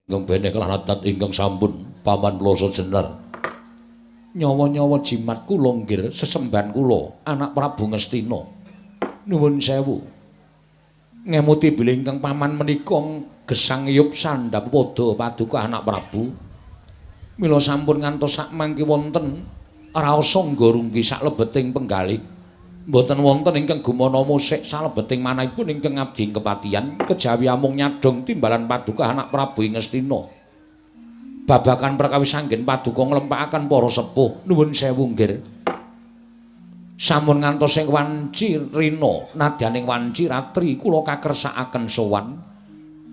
Ingkang beneh kelanadat ingkang sampun Paman Ploso Jenar. Nyawa-nyawa jimat kula nggir sesembahan kula anak Prabu Ngastina. Nuwun sewu. Ngemuti bilih ingkang paman menika gesang iyup sandhap pada paduka anak Prabu. Mila sampun ngantos sakmangke wonten raos angga runggi saklebeting penggalih. Mboten wonten ingkang gumana musik salebeting manahipun ingkang abdi kepatihan kejawi amung nyadhong timbalan paduka anak Prabu Ngastina. Babagan perkawis anggen paduka nglempakaken para sepuh. Nuwun sewu nggir. Sampun ngantos ing wanci rina nadyaning wanci ratri kula kakersakaken sowan.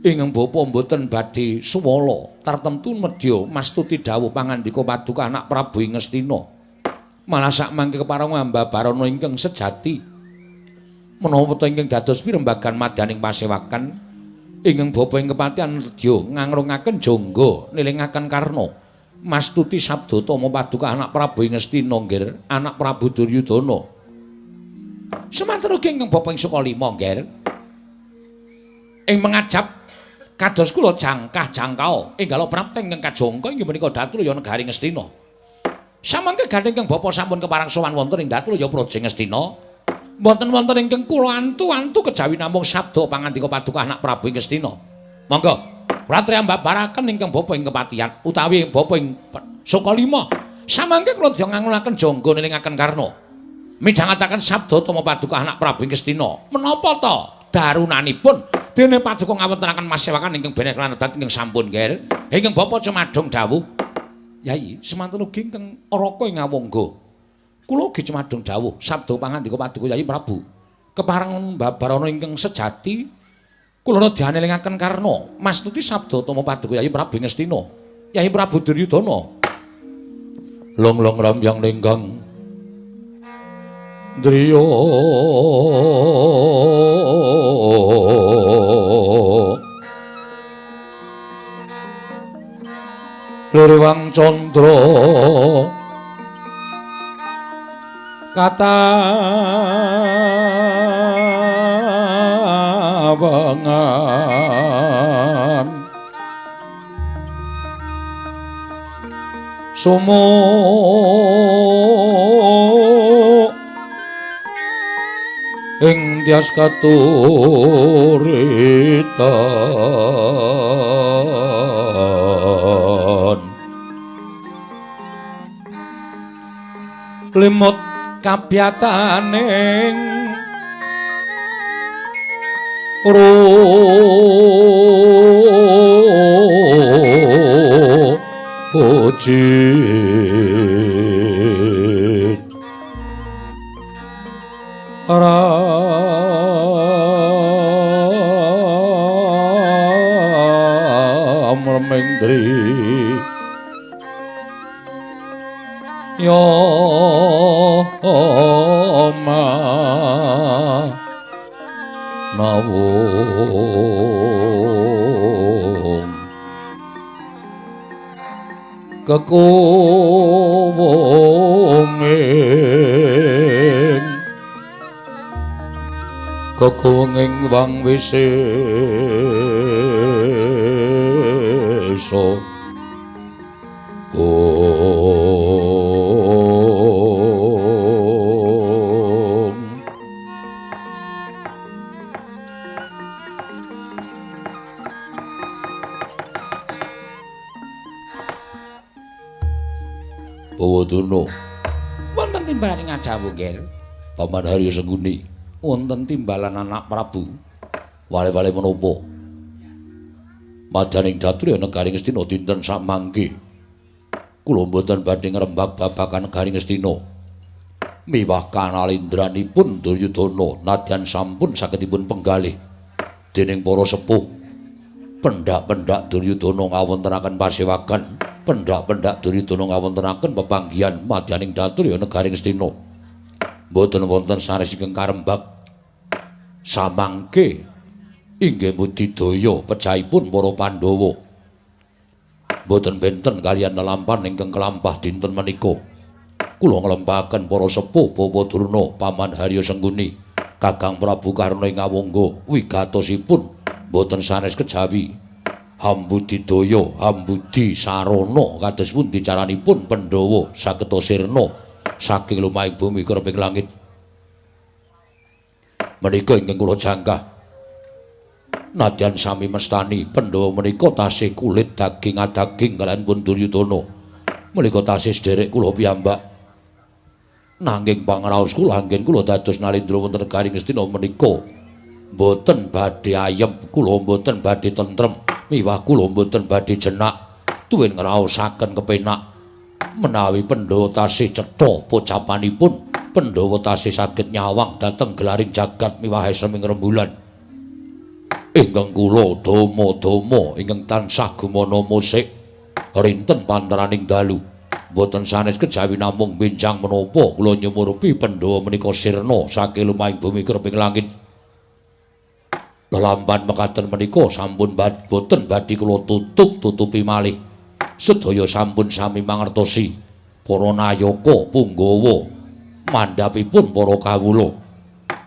Ingkang bapa mboten badhe suwala tartemtu medya mastuti dawuh pangandika paduka anak Prabu Ngastina. Malah sakmangke kepareng ambabarana ingkang sejati. Menawa weta ingkang dados pirembagan madyaning pasewakan ingkang bapa ing kepatihan nedya ngangrungaken jangga nilingaken karna mastuti sabda tama paduka anak Prabu Ngastina nggir, anak Prabu Duryudana. Semanten ugi ingkang bapa ing Sukalima nggir. Ing mengajap kados kula jangkah jangkao enggal prapta ingkang kajangka inggih menika Datulaya negari Ngastina. Samangke gandheng ingkang bapa sampun keparang sowan wonten ing Datulaya Praja Ngastina. Mboten wonten ingkang kula antu-antu kejawi namung sabda pangandika paduka anak Prabu Ngastina. Monggo kula triyambaraken ingkang bapa ing kepatihan utawi bapa ing Sukalima. Samangke kula dya ngangulaken jangga nilingaken karna. Midhangetaken sabda tama paduka anak Prabu Ngastina. Menapa ta darunanipun dene paduka ngawontenaken masewakan ingkang beneh kelanedat ingkang sampun nggih. Ingkang bapa cumadung dawuh. Yai, semanten ugi ingkang Raka ing Awangga. Kula ugi cumadung dawuh sabda pangandika paduka Yai Prabu. Kepareng babarana ingkang sejati kula nedya nelingaken karna mastuti sabda tama paduka Yai Prabu Ngastina. Yai Prabu Duryudana. Long-long rambyang lenggang driya Liriwang candra katawangan sumu ing tyas katuritan limut kabyataning rujit ramremendri ya ma nawung kekuwunging kekuwunging wang wisesa Om. Bawadana wonten timbalan ing adhawuh nggih. Paman Harya Sengkuni wonten timbalan anak Prabu. Wale-wale menapa? Madyaning Datulaya negari Ngastina dinten samangke. Kula mboten badhe ngrembak babagan negari Ngastina. Miwah kanalindranipun Duryudana nadyan sampun sagedipun penggalih dening para sepuh. Pendak-pendak Duryudana ngawontenaken pasewagan, pendak-pendak Duryudana ngawontenaken pepanggihan madyaning Datulaya negari Ngastina. Mboten wonten sanes ingkang karembak. Samangke inggih budidaya pejahipun para Pandhawa. Mboten benten kaliyan lelampahan ingkang kelampah dinten menika. Kula nglempahaken para sepuh Bapak Durna, Paman Harya Sengkuni, Kakang Prabu Karna ing Awangga wigatosipun mboten sanes kejawi Hambudidaya, hambudi sarana kados pundi caranipun Pandhawa saged sirna saking lumahing bumi kreping langit. Menika ingkang kula jangkah. Nadyan sami mestani Pandhawa menika tasih kulit daging adaging kaliyan pun Duryudana. Menika tasih sederek kula piyambak. Nanging pangraos kula anggen kula dados Nalendra wonten negari Ngastina menika mboten badhe ayem, kula mboten badhe tentrem, miwah kula mboten badhe jenak tuwin ngraosaken kepenak. Menawi Pandhawa tasih cetha pocapanipun, Pandhawa tasih saged nyawang dhateng gelaring jagat miwah eseming rembulan. Ingkang kula dama-dama ingkang tansah gumana musik rinten panteraning dalu. Mboten sanes kejawi namung benjang menapa kula nyumurupi Pandhawa menika sirna saking lumahing bumi kreping langit. Lelampan mekaten menika sampun boten badhe kula tutup-tutupi malih. Sedaya sampun sami mangertosi para nayaka punggawa mandhapipun para kawula.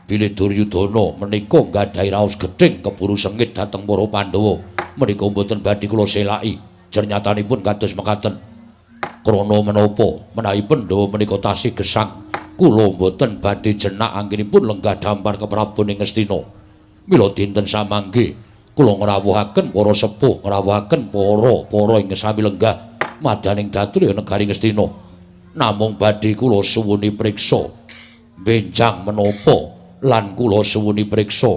Bilih Duryudana menika nggadahi raos gething keburu sengit dhateng para Pandhawa menika mboten badhe kula selaki. Jernyatanipun kados mekaten. Krana menapa menawi Pandhawa menika tasih gesang, kula mboten badhe jenak anggenipun lenggah dampar keprabon ing Ngastina. Mila dinten samangke kula ngrawuhaken para sepuh, ngrawuhaken para-para ingkang sami lenggah madaning datriya negari Ngastina. Namung badhe kula suwuni priksa benjang menapa lan kula suwuni priksa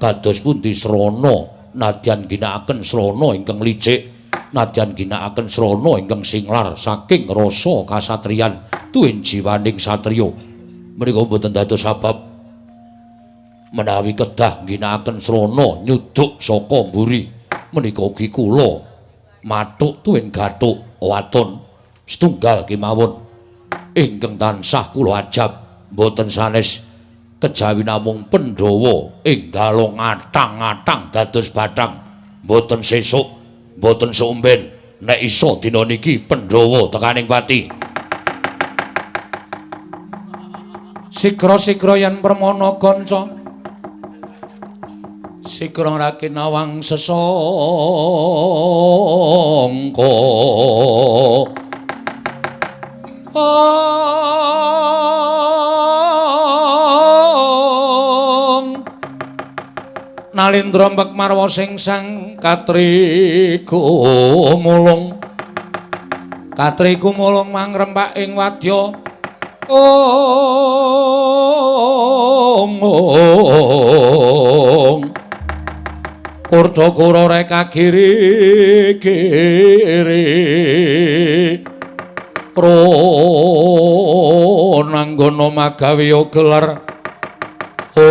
kados pundi srana nadyan ginakaken srana ingkang licik, nadyan ginakaken srana ingkang singlar saking rasa kasatriyan tuwin jiwaning satriya. Menika mboten dados sabab menawi kedah ngginakaken srana nyuduk saka mburi menika ugi kula mathuk tuwin gathuk waton setunggal kemawon ingkang tansah kula ajab mboten sanes kejawi namung Pandhawa enggala ngatang-ngatang dados bathang. Mboten sesuk, mboten sumben, nek iso dina niki Pandhawa tekaning pati. Sigra-sigra yen permana kanca, sigra rakinawang sesangka. Nalindra mbek marwa sing sang katriku mulung, katriku mulung mangrempak ing wadya. Ong kurda-kura reka kiri kiri pronanggana magawe gelar. Ong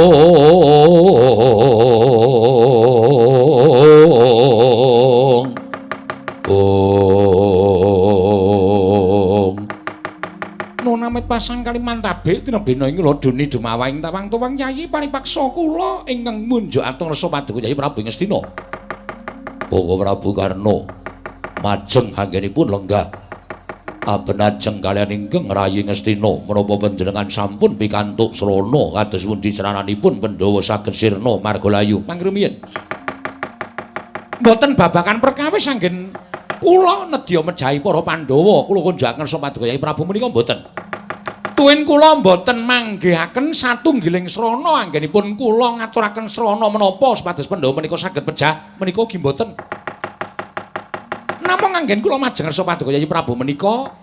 ong nunamit pasang Kalimantabe tinebena ing laduni dumawaing tawang tuwang yayi paripaksa kula ingkang munjuk atur rasa paduka Yayi Prabu Ngastina. Bapa Prabu Karna majeng anggenipun lenggah abenajeng kaliyan ingkang rayi Ngastina menapa panjenengan sampun pikantuk srana kados pundi srananipun Pandhawa saged sirna margalayu mangrumiyin. Mboten babakan perkawis anggen kula nedya mejahi para Pandhawa, kula kunjukaken rasa paduka Yayi Prabu menika mboten. Tuwin kula mboten manggihaken satunggiling srana anggenipun kula ngaturaken srana menapa supados Pandhawa menika saged pejah menika ugi mboten. Namung anggen kula majeng rasa paduka Yayi Prabu menika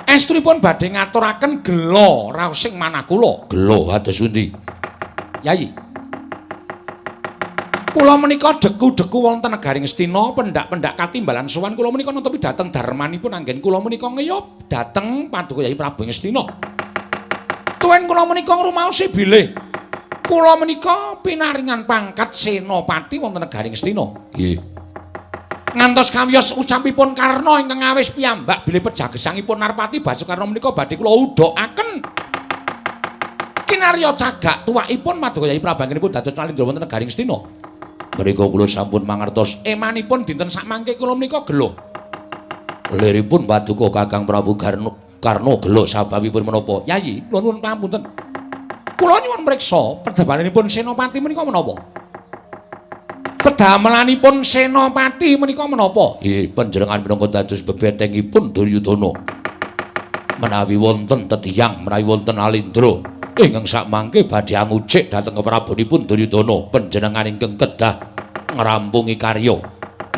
estunipun badhe ngaturaken gela raosing manah kula. Gela kados pundi? Yayi, kula menika deku-deku wonten negari Ngastina, pendak-pendak katimbalan sowan kula menika netepi dhateng darmanipun anggen kula menika ngeyup dhateng paduka Yayi Prabu Ngastina. Tuwin kula menika ngrumaosi bilih kula menika pinaringan pangkat senopati wonten negari Ngastina. Nggih. Ngantos kawiyos ucapipun Karna ingkang awis piyambak bilih pejagesangipun Narpati Basukarna menika badhe kula udhokaken. Kinarya cagak tuwakipun paduka Yayi Prabu anggenipun dados Nalindra wonten negari Ngastina. Menika kula sampun mangertos emanipun dinten sakmangke kula menika geluh. Liripun paduka Kakang Prabu Karna geluh sababipun menapa? Yayi, kula nuwun pangapunten. Kula nyuwun mriksa perdebanipun senopati menika menapa? Pedamelanipun Senopati menika menapa? Nggih, panjenengan minangka dados bebentengipun Duryudana. Menawi wonten tetiyang, menawi wonten Alindra ingkang sakmangke badhe angucik dhateng keprabonipun Duryudana, panjenengan ingkang kedah ngrampungi karya.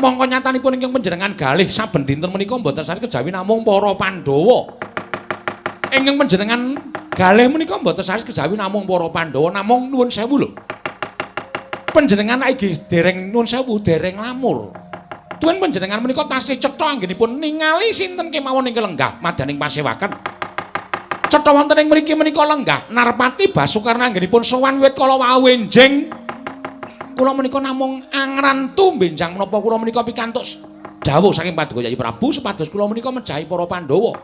Mongko nyatanipun ingkang panjenengan galih saben dinten menika mboten sanes kejawi namung para Pandhawa. Ingkang panjenengan galih menika mboten sanes kejawi namung para Pandhawa, namung nuwun sewu lho. Panjenengan iki dereng nuwun sewu, dereng lamur. Tuwin panjenengan menika tasih cetha anggenipun ningali sinten kemawon ingkang lenggah madyaning pasewakan. Cetha wonten ing mriki menika lenggah Narpati Basukarna anggenipun sowan wiwit kala wau enjing. Kula menika namung angrantu benjang menapa kula menika pikantuk dawuh saking Paduka Yayi Prabu supados kula menika mejahi para Pandhawa.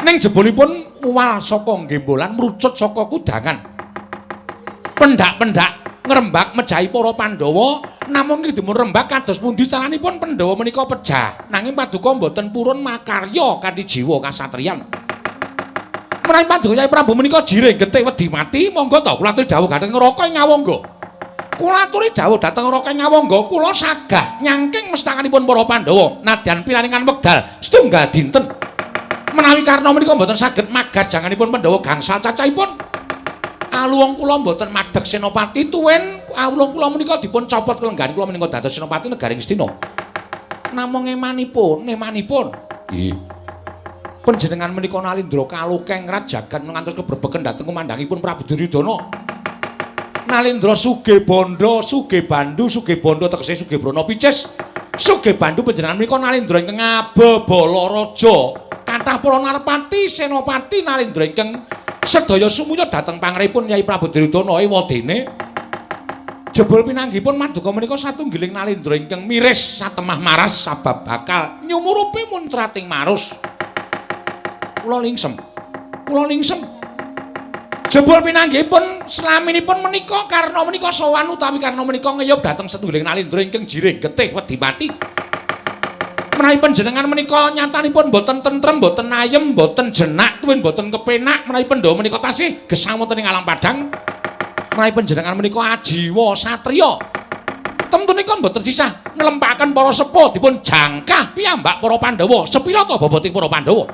Ning jebulipun uwal saka gembolan mrucut saka kudangan. Pendak-pendak ngrembak mejahi para Pandhawa, namung iki dipun rembak kados pundi caranipun Pandhawa menika pejah. Nanging Paduka mboten purun makarya kanthi jiwa kasatriyan. Menawi Paduka Kyai Prabu menika jirih getih wedi mati, monggo to kula aturi dawuh dhateng Raka ing Ngawangga. Kula aturi dawuh dhateng Raka ing Ngawangga, kula sagah nyangking mestakanipun para Pandhawa nadyan pinaringan wekdal setunggal dinten. Menawi Karna menika mboten saged magas janganipun Pandhawa gangsal cacahipun, aluwung kula mboten madeg senopati tuwin aluwung kula menika dipun copot kelenggahan kula menika dados senopati negari Ngastina. Namung emanipun, emanipun. Nggih. Panjenengan menika Nalindra kalukeng rajagan ngantos kebrebeken dhateng kumandhangipun Prabu Duryudana. Nalindra sugih bandha, sugih bandu, sugih bandha tegese sugih brana picis. Sugih bandu panjenengan menika Nalindra ingkang abebala raja. Kathah para narpati, senopati Nalindra ingkang sedaya sumuya dhateng pangripun Kyai Prabu Duryudana ewadene. Jebul pinanggihipun maduka menika satunggiling Nalindra ingkang miris satemah maras sabab bakal nyumurupi muncrating marus. Kula lingsem. Kula lingsem. Jebul pinanggihipun slaminipun menika Karna menika sowan utawi Karna menika ngeyup dhateng satunggiling Nalindra ingkang jirih getih wedi mati. Menawi panjenengan menika nyatanipun mboten tentrem, mboten ayem, mboten jenak, tuwin mboten kepenak, menawi Pandhawa menika tasih gesang wonten ing alam padhang. Menawi panjenengan menika ajiwa satriya, temtunipun mboten sisah nglempakaken para sepuh dipun jangkah piyambak para Pandhawa. Sepira ta boboting para Pandhawa?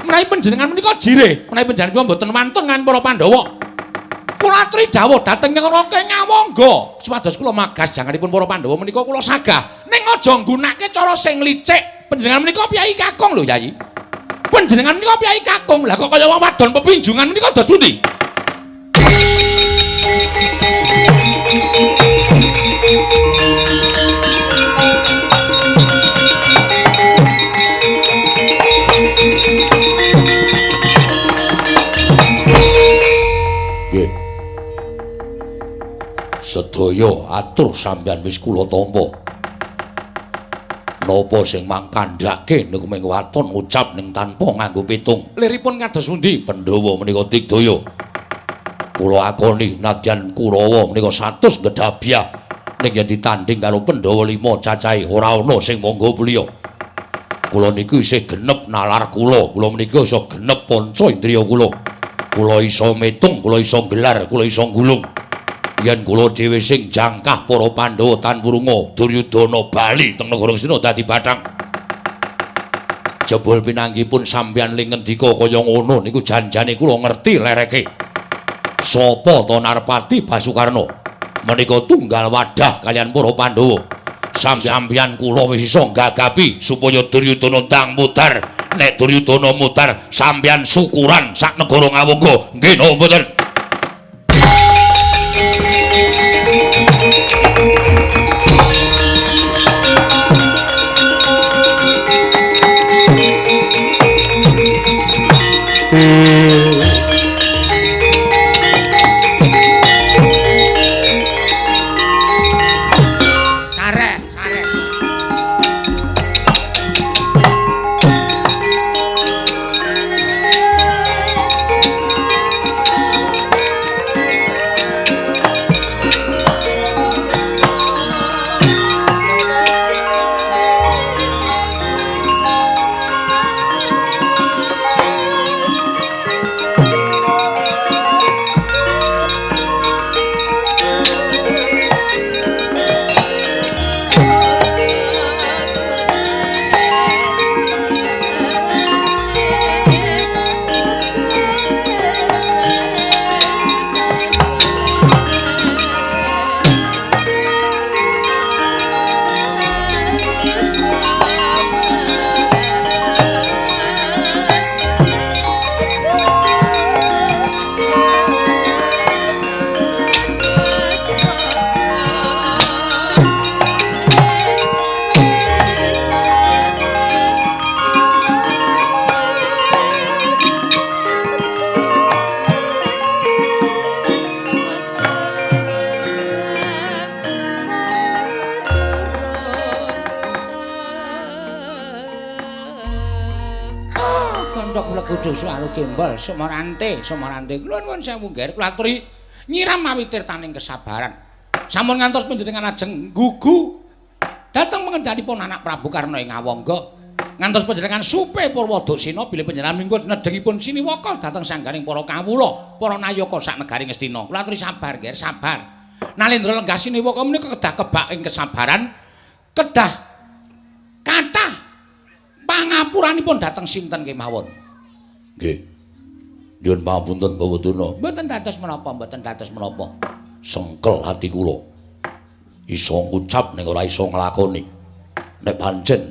Menawi panjenengan menika jirih, menawi panjenengan mboten wantun ngan para Pandhawa. Kula aturi dawuh dhateng Raka Ngawangga supados kula magas janganipun para Pandhawa menika kula sagah. Ning aja nggunakake cara sing licik. Panjenengan menika piyai kakung lho, Yayi. Panjenengan menika piyai kakung. Lah kok kaya wong wadon pepinjungan menika dos pundi? Nggih. Sedaya atur sampeyan wis kula tampa. Napa sing mangkandhake niku mung waton ngucap ning tanpa nganggo pitung. Liripun kados pundi? Pandhawa menika digdaya. Kula akoni nadyan Kurawa menika 100 gedhabyah ning yen ditanding karo Pandhawa 5 cacahe ora ana sing monggo pliya. Kula niku isih genep nalar kula, kula menika iso genep panca indriya kula. Kula iso metung, kula iso gelar, kula iso gulung. Yen kula dhewe sing jangkah para Pandhawa tanpa runga Duryudana bali teng negara Ngastina dadi bathang. Jebul pinanggihipun sampeyan ling ngendika kaya ngono niku janjane kula ngerti lereke. Sapa to Narpati Basukarna? Menika tunggal wadah kaliyan para Pandhawa. Sampeyan kula wis iso nggagapi supaya Duryudana ndang mudhar. Nek Duryudana mudhar, sampeyan syukuran sak negara Ngawangga. Nggih napa mboten? Sareh, sareh. Sondok mlegudu suwaru gembol sumorante sumorante. Kula nuwun sewu nggih kula aturi nyiram mawi tirtaning kesabaran. Sampun ngantos panjenengan ajeng gugu dhateng pengendhanipun anak Prabu Karna ing Awangga. Ngantos panjenengan supe Purwoduksina bilih panjenengan minggu nedhengipun siniwaka dhateng sangganing para kawula, para nayaka sak negari Ngastina. Kula aturi sabar nggih, sabar. Nalendra lenggah siniwaka menika kedah kebak ing kesabaran, kedah kathah pangapuranipun dhateng sinten kemawon. Nggih. Nyuwun pangapunten Bapak Durna. Mboten dados menapa, mboten dados menapa. Sengkel ati kula. Iso ngucap ning ora iso nglakoni. Nek pancen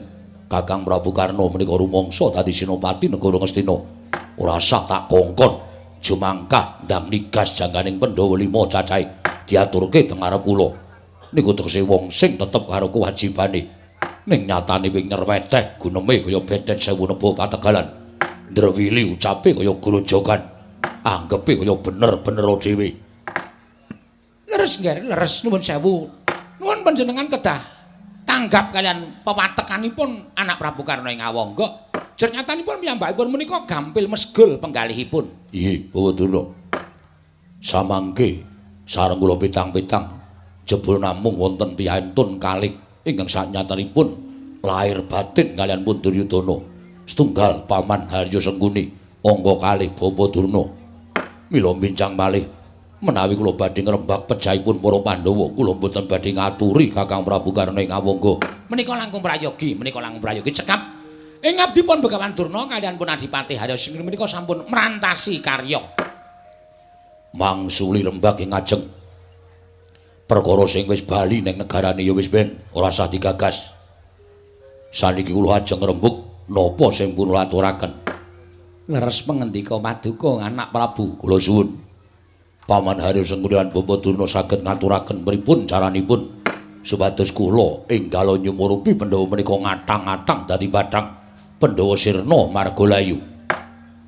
Kakang Prabu Karna menika rumangsa dadi senopati negara Ngastina, ora sah tak kongkon jumangkah ndang nigas jangganing Pandhawa 5 cacahe diaturke teng ngarep kula. Niku tegese wong sing tetep karo kewajibane. Ning nyatane wing nyerweteh guneme kaya bedet sewu neba pategalan. Ndrewili ucape kaya grojogan. Anggepe kaya bener-bener dhewe. Leres nggih, leres nuwun sewu. Nuwun panjenengan kedah tanggap kalian pewatekanipun anak Prabu Karna ing Awangga. Jernyatanipun piyambakipun menika gampil mesgul penggalihipun. Inggih, Bapak Durna. Samangke sareng kula pitang-pitang jebul namung wonten piyantun kalih ingkang sanyatanipun lahir batin kalian pun Duryudana. Setunggal Paman Haryo Sengkuni, angka kalih Bapak Durna. Mila bincang malih menawi kula badhe ngrembak pejahipun para Pandhawa, kula mboten badhe ngaturi Kakang Prabu Karna ing Awangga. Menika langkung prayogi, menika langkung prayogi cekap. Ing abdipun Begawan Durna kaliyan pun Adipati Haryo Sengkuni menika sampun mrantasi karya. Mangsuli rembag ing ajeng. Perkara sing wis bali ning negarane ya wis ben ora usah digagas. Saniki kula ajeng ngrembug napa sing pun aturaken. Leres pangendika paduka anak Prabu. Kula suwun. Paman Haryo Sengkuni lan Bapak Durna saged ngaturaken pripun caranipun supados kula enggal nyumurupi Pandhawa menika ngathang-athang dadi bathang Pandhawa sirna marga layu.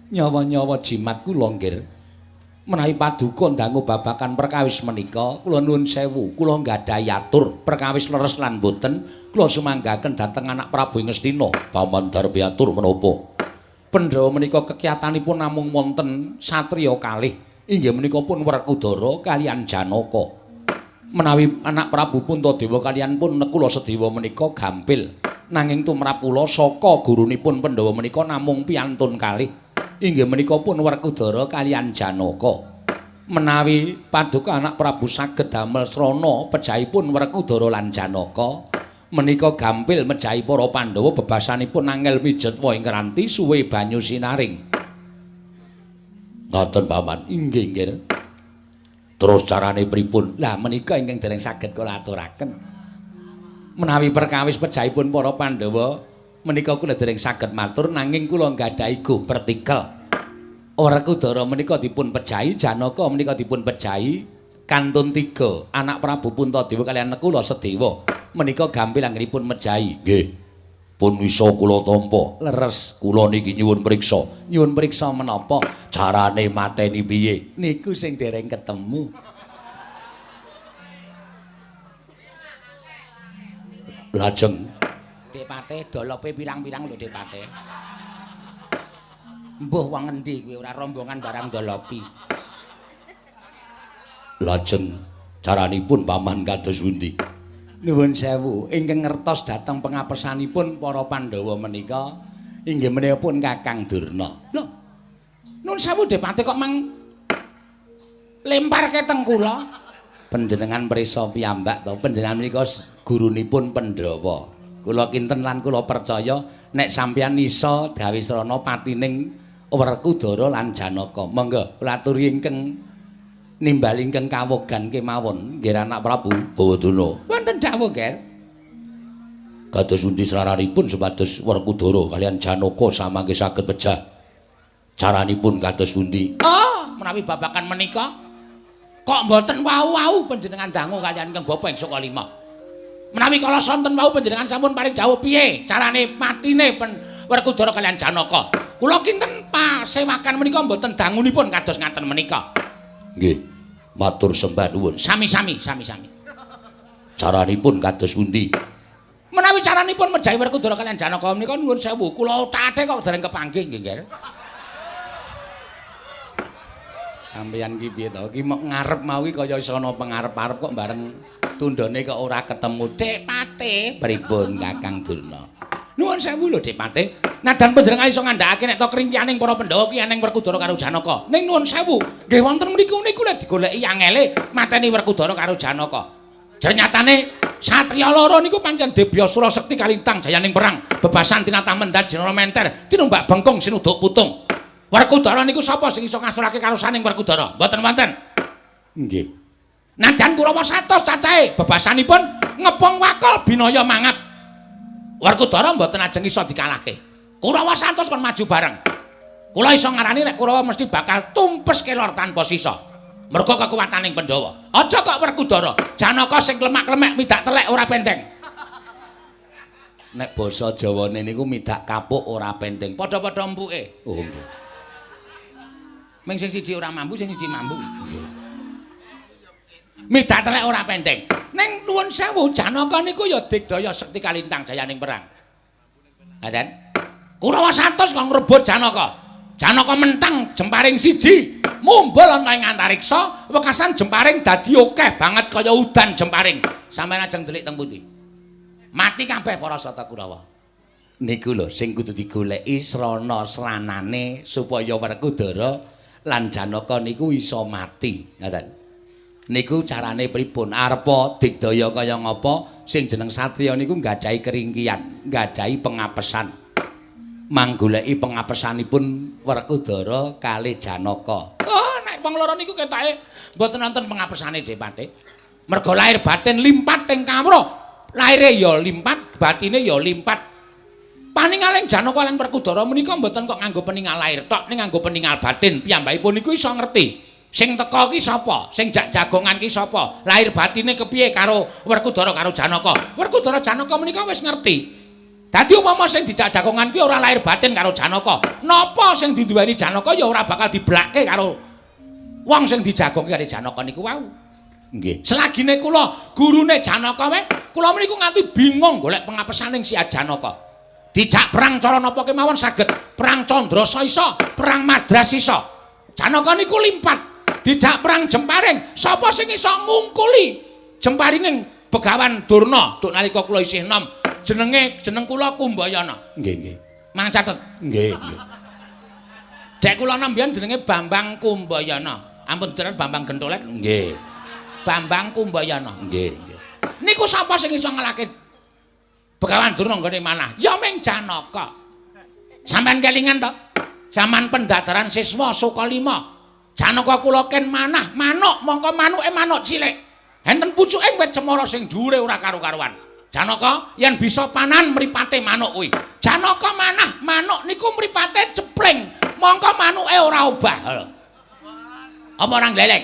Nyawa-nyawa jimat kula nggih. Menawi paduka ndangu babakan perkawis menika, kula nuwun sewu, kula nggadahi atur perkawis leres lan boten, kula sumanggaken dhateng anak Prabu Ngastina. Paman darbi atur menapa? Pandhawa menika kekiyatanipun namung wonten satriya kalih. Inggih menika pun Werkudara kaliyan Janaka. Menawi anak Prabu Puntadewa kaliyan pun Nekula Sedewa menika gampil. Nanging tumrap kula saka gurunipun Pandhawa menika namung piyantun kalih. Inggih menika pun Werkudara kaliyan Janaka. Menawi paduka anak Prabu saged damel srana pejahipun Werkudara lan Janaka, menika gampil mejahi para Pandhawa bebasanipun angel mijetwa ing ranti suwe banyu sinaring. Ngoten Paman. Inggih nggih. Terus carane pripun? Lah menika ingkang dereng saged kula aturaken. Menawi perkawis pejahipun para Pandhawa menika kula dereng saged matur, nanging kula nggadahi go pertikel. Werkudara menika dipun pejahi, Janaka menika dipun pejahi kantun tiga anak Prabu Puntadewa kaliyan Nekula Sedewa menika gampil anggenipun mejahi. Nggih. Pun wisa kula tampa. Leres. Kula niki nyuwun priksa. Nyuwun priksa menapa? Carane mateni piye? Niku sing dereng ketemu. Lajeng Depate dolope pirang-pirang lho Depate. Mbuh wong endi kuwi ora rombongan barang dolopi. Lajeng caranipun Paman kados pundi? Nuwun sewu, ingkang ngertos dhateng pengapesanipun para Pandhawa menika inggih menika pun Kakang Durna. Lho. Nuwun sewu Depate kok mang lemparke teng kula. Panjenengan prisa piyambak to, panjenengan menika gurunipun Pandhawa. Kula kinten lan kula percaya nek sampeyan iso gawe srana patining Werkudara lan Janaka. Monggo kula aturi ingkang nimbali ingkang kawogan kemawon nggih anak Prabu Bawadana. Wonten dawuh nggih. Kados pundi sraranipun supados Werkudara kaliyan Janaka samangke saged pejah? Caranipun kados pundi? Oh, menawi babakan menika kok mboten wau-wau panjenengan dangu kaliyan ingkang bapa ing Sukalima. Menawi kala sonten wau panjenengan sampun paring dawuh piye carane matine Werkudara kaliyan Janaka. Kula kinten pasewakan menika mboten dangunipun kados ngaten menika. Nggih. Matur sembah nuwun. Sami-sami, sami-sami. Caranipun kados pundi? Menawi caranipun mejahi Werkudara kaliyan Janaka menika nuwun sewu, kula othate kok dereng kepanggih nggih, Nger. Sampeyan ki piye to? Ki mok ngarep mau ki kaya iso ana pengarep-arep kok bareng tundhone kok ora ketemu. Dik Pate, pripun Kakang Durna? Nuwun sewu lho Dik Pate. Nadan panjenengan iso ngandhakake nek to kringkianing para Pandhawa ki eneng Werkudara karo Janaka. Ning nuwun sewu, nggih wonten mriku niku lek digoleki angele mateni Werkudara karo Janaka. Jernyatane satriya loro niku pancen debya sura sekti kalintang jayaning perang, bebasan tinatah mendat jenara menter, tinumbak bengkung sinuduk putung. Werkudara niku sapa sing iso ngasurake karusaning Werkudara? Mboten wonten. Nggih. Najan Kurawa 100 cacahe bebasanipun ngepung wakul binaya mangap. Werkudara mboten ajeng iso dikalahke. Kurawa 100 kon maju bareng. Kula iso ngarani nek Kurawa mesti bakal tumpes kelor tanpa sisa. Mergo kekuwataning Pandhawa. Aja kok Werkudara, Janaka sing klemak-klemek midak telek ora penteng. Nek basa Jawane niku midak kapuk ora penteng. Padha-padha empuke. Oh nggih. Ming sing siji ora mambu, sing siji mambu. Nggih. Midak telek ora penteng. Ning nuwun sewu, Janaka niku ya digdaya sekti kalintang jayaning perang. Ngaten. Kurawa 100 kok ngrebut Janaka. Janaka mentang jemparing siji, mumbul ana ing antariksa, wekasan jemparing dadi akeh banget kaya udan jemparing. Sampeyan ajeng ndelik teng pundi? Mati kabeh para sata Kurawa. Niku lho sing kudu digoleki srana sranane supaya Werkudara lan Janaka niku iso mati. Ngaten. Niku carane pripun? Arepa digdaya kaya ngapa? Sing jeneng satriya niku nggadahi keringkian, nggadahi pengapesan. Manggoleki pengapesanipun Werkudara kalih Janaka. Oh, nek wong loro niku ketoke mboten wonten pengapesane Depate. Mergo lahir batin limpat ing kawruh. Lahire ya limpat, batine ya limpat. Paningaling Janaka lan Werkudara menika mboten kok nganggo peningal lahir tok, ning nganggo peningal batin. Piyambakipun niku iso ngerti. Sing teka ki sapa? Sing jak jagongan ki sapa? Lahir batine kepiye karo Werkudara karo Janaka? Werkudara Janaka menika wis ngerti. Dadi upama sing dijak jagongan kuwi ora lahir batin karo Janaka, napa sing diduweni Janaka ya ora bakal diblakke karo wong sing dijagongke karo Janaka niku wau. Nggih. Selagine kula gurune Janaka wae, kula meniku nganti bingung golek pengapesaning si Janaka. Dijak perang cara napa kemawon saged, perang Candrasa iso, perang Madras iso. Janaka niku limpat. Dijak perang Jemparing, sapa sing iso ngungkuli jemparinging Begawan Durna duk nalika kula isih enom. Jenenge jeneng kula Kumbayana. Nggih, nggih. Mang catet. Nggih, nggih. Dek kula enom biyen jenenge Bambang Kumbayana. Ampun ditenan Bambang Gentolek. Nggih. Bambang Kumbayana. Nggih, nggih. Niku sapa sing iso ngalahke Begawan Durna nggone manah? Ya ming Janaka. Sampeyan kelingan to? Jaman pendadaran siswa Sukalima. Janaka kula ken manah manuk mongko manuke manuk cilik. Enten pucuke wit cemara sing dhuwure ora karu-karuan. Janaka yen bisa panan mripate manuk kuwi. Janaka manah manuk niku mripate cepling, mongko manuke ora obah. Apa ora glelek?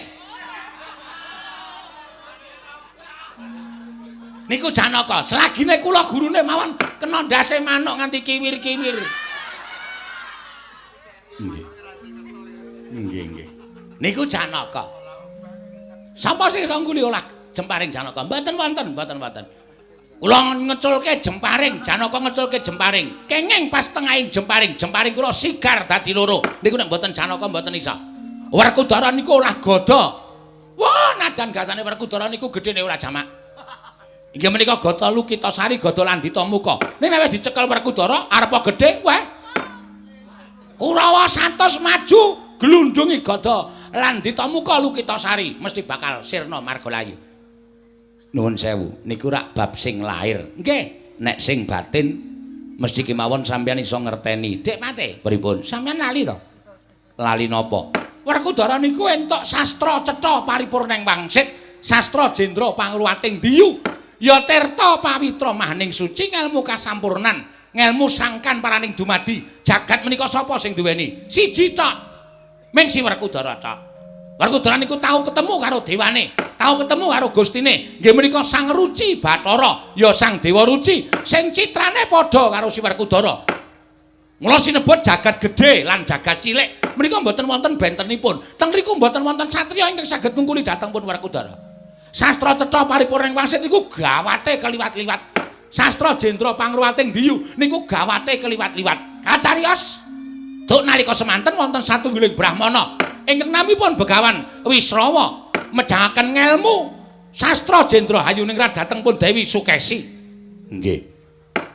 Niku Janaka, selagine kula gurune mawon kena ndase manuk nganti kiwir-kiwir. Nggih. Nggih, nggih. Niku Janaka. Sapa sing iso ngguli olah jemparing Janaka? Mboten wonten, mboten wonten. Kula ngeculke jemparing, Janaka ngeculke jemparing. Kenging pas tengahing jemparing, jemparing kula sigar dadi loro. Niku nek mboten Janaka mboten iso. Werkudara niku olah gada. Wah, najan gadane Werkudara niku gedene ora jamak. Inggih menika Gata Lukitasari, Gada Landita Muka. Ning nek wis dicekel Werkudara, arepa gedhe, weh. Kurawa 100 maju glundungi Gada Landita Muka Lukitasari, mesti bakal sirna margalayu. Nuwun sewu, niku rak bab sing lahir. Nggih, nek sing batin mesti kemawon sampeyan iso ngerteni. Dik Pate, pripun? Sampeyan lali to? Lali napa? Werkudara niku entuk sastra cetha paripurning wangsit, sastra jendra pangruwating diyu. Ya tirta pawitra mahning suci ngelmu kasampurnan, ngelmu sangkan paraning dumadi. Jagat menika sapa sing duweni? Siji tok. Ming si Werkudara tok. Werkudara niku tau ketemu karo dewane, tau ketemu karo gustine. Nggih menika Sang Ruci Bathara, ya Sang Dewa Ruci sing citrane padha karo si Werkudara. Mula sinebut jagat gedhe lan jagat cilik menika mboten wonten bentenipun. Teng mriku mboten wonten satriya ingkang saged ngungkuli dhateng pun Werkudara. Sastra cetha paripurna wangsit niku gawate keliwat-liwat. Sastra Jendra Pangruwating Diyu niku gawate keliwat-liwat. Kacariyos duk nalika semanten wonten satunggiling brahmana ingkang namipun Begawan Wisrawa mejahaken ngelmu Sastra Jendra Hayuningrat dhateng pun Dewi Sukesi. Nggih.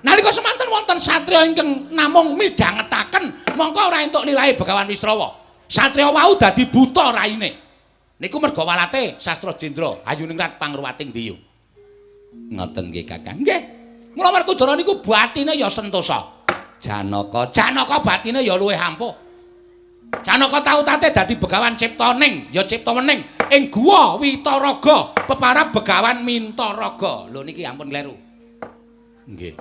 Nalika semanten wonten satriya ingkang namung midhangetaken mongko ora entuk lilahe Begawan Wisrawa. Satriya wau dadi buta raine. Niku merga walate Sastra Jendra Hayuningrat Pangruwating Diyu. Ngoten nggih, Kakang. Nggih. Mula Werkudara niku batine ya sentosa. Janaka Janaka batine ya luwih ampuh. Janaka tau tate dadi Begawan Ciptaning, ya Cipta Wening ing Guwa Witaraga, peparab Begawan Mintaraga. Lho niki ampun kleru. Nggih.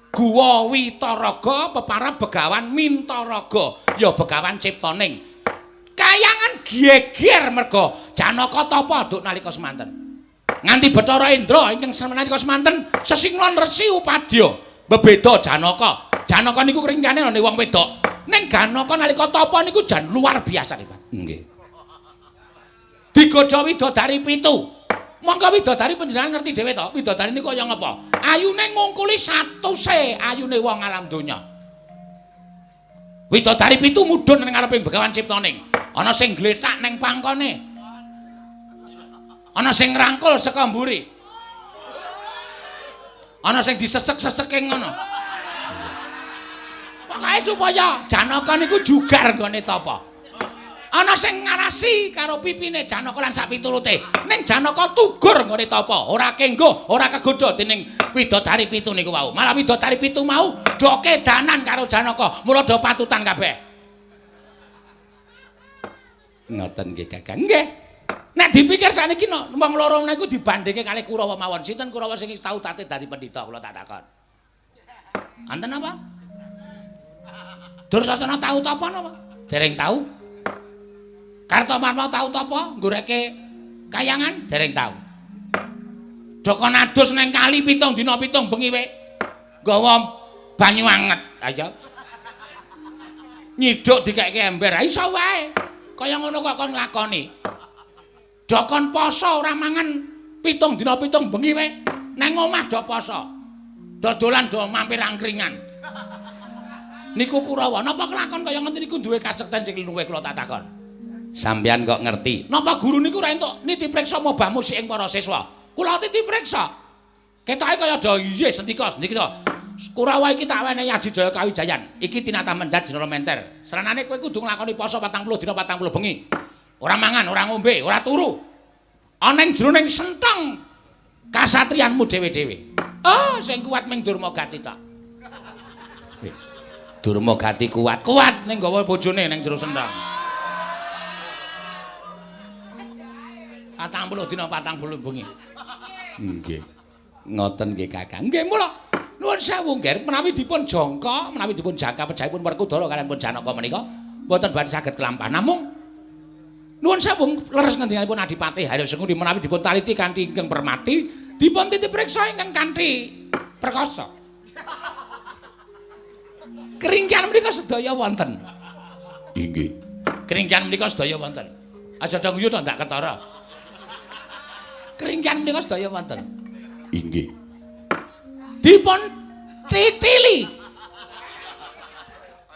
Guwa Witaraga peparab Begawan Mintaraga, ya Begawan Ciptaning. Kayangan geger merga Janaka tapa nduk nalika semanten. Nganti Bathara Indra ingkang nalika semanten sesinglon Resi Upadya bebeda Janaka. Janaka niku kringkane ana wong wedok. Ning Janaka nalika tapa niku jan luar biasa hebat. Nggih. Digodha widodari pitu. Monggo widodari panjenengan ngerti dhewe to, widodari niku kaya ngapa? Ayune ngungkuli satuse ayune wong alam donya. Widodari pitu mudhun ning ngarepe Begawan Ciptaning. Ana sing glethak ning pangkone. Ana sing ngrangkul saka mburi. Ana sing disesek-seseke ngono. Pokoke supaya Janaka niku jugar nggone tapa. Ana sing ngarasi karo pipine Janaka lan sak piturute. Ning Janaka tugur nggone tapa, ora kenggo, ora kegodha dening widodari pitu niku wau. Malah widodari pitu mau do kedanan karo Janaka, mula do patutan kabeh. Ngoten nggih, Kakang. Nggih. Nek dipikir sakniki no, wong loro niku dibandingke kalih Kurawa mawon. Sinten Kurawa sing tau tate dadi pendhita kula tak takon. Anten apa? Dursasana tau tapa napa? Dereng tau. Kartomarma tau tapa nggoreke kayangan? Dereng tau. Joko adus neng kali 7 dina 7 bengi we. Nggawa banyu anget. Ayo. Nyiduk dikeke ember. Iso wae. Kaya ngono kok kon nglakoni. Dokon poso ora mangan 7 dina 7 bengi we. Neng omah do poso. Dodolan do mampir angkringan. Niku Kurawa, napa kelakon kaya ngene niku duwe kasekten sing luwih kula tak takon. Sampeyan kok ngerti? Napa guru niku ora entuk niti priksa mobah musik ing para siswa? Kula titi priksa. Ketoke kaya do iye sendika sendika. Kurawa iki tak wenehi Aji Jaya Kawijayan. Iki tinatah mendhat Jenara Menter. Sranane kowe kudu nglakoni poso 40 dina 40 bengi. Ora mangan, ora ngombe, ora turu. Ana ing jroning sentong kasatriyanmu dhewe-dhewe. Oh, sing kuat ming Durmagati tok. Durmagati kuat. Kuat ning gawa bojone ning jero sentong. 40 dina 40 bengi. Nggih. Ngoten nggih, Kakang. Nggih, mula nuwun sewu nggih, menawi dipun jangka, menawi dipun jangka pejahipun Werkudara kaliyan pun Janaka menika mboten badhe saged kelampah. Namung nuwun sewu leres ngendikanipun Adipati Haryo Sengkuni menawi dipun taliti kanthi ingkang permati, dipun titi priksa ingkang kanthi perkasa. Keringkian menika sedaya wonten. Inggih. Keringkian menika sedaya wonten. Aja do guyu to ndak ketara. Keringkian menika sedaya wonten. Inggih. Dipun titili.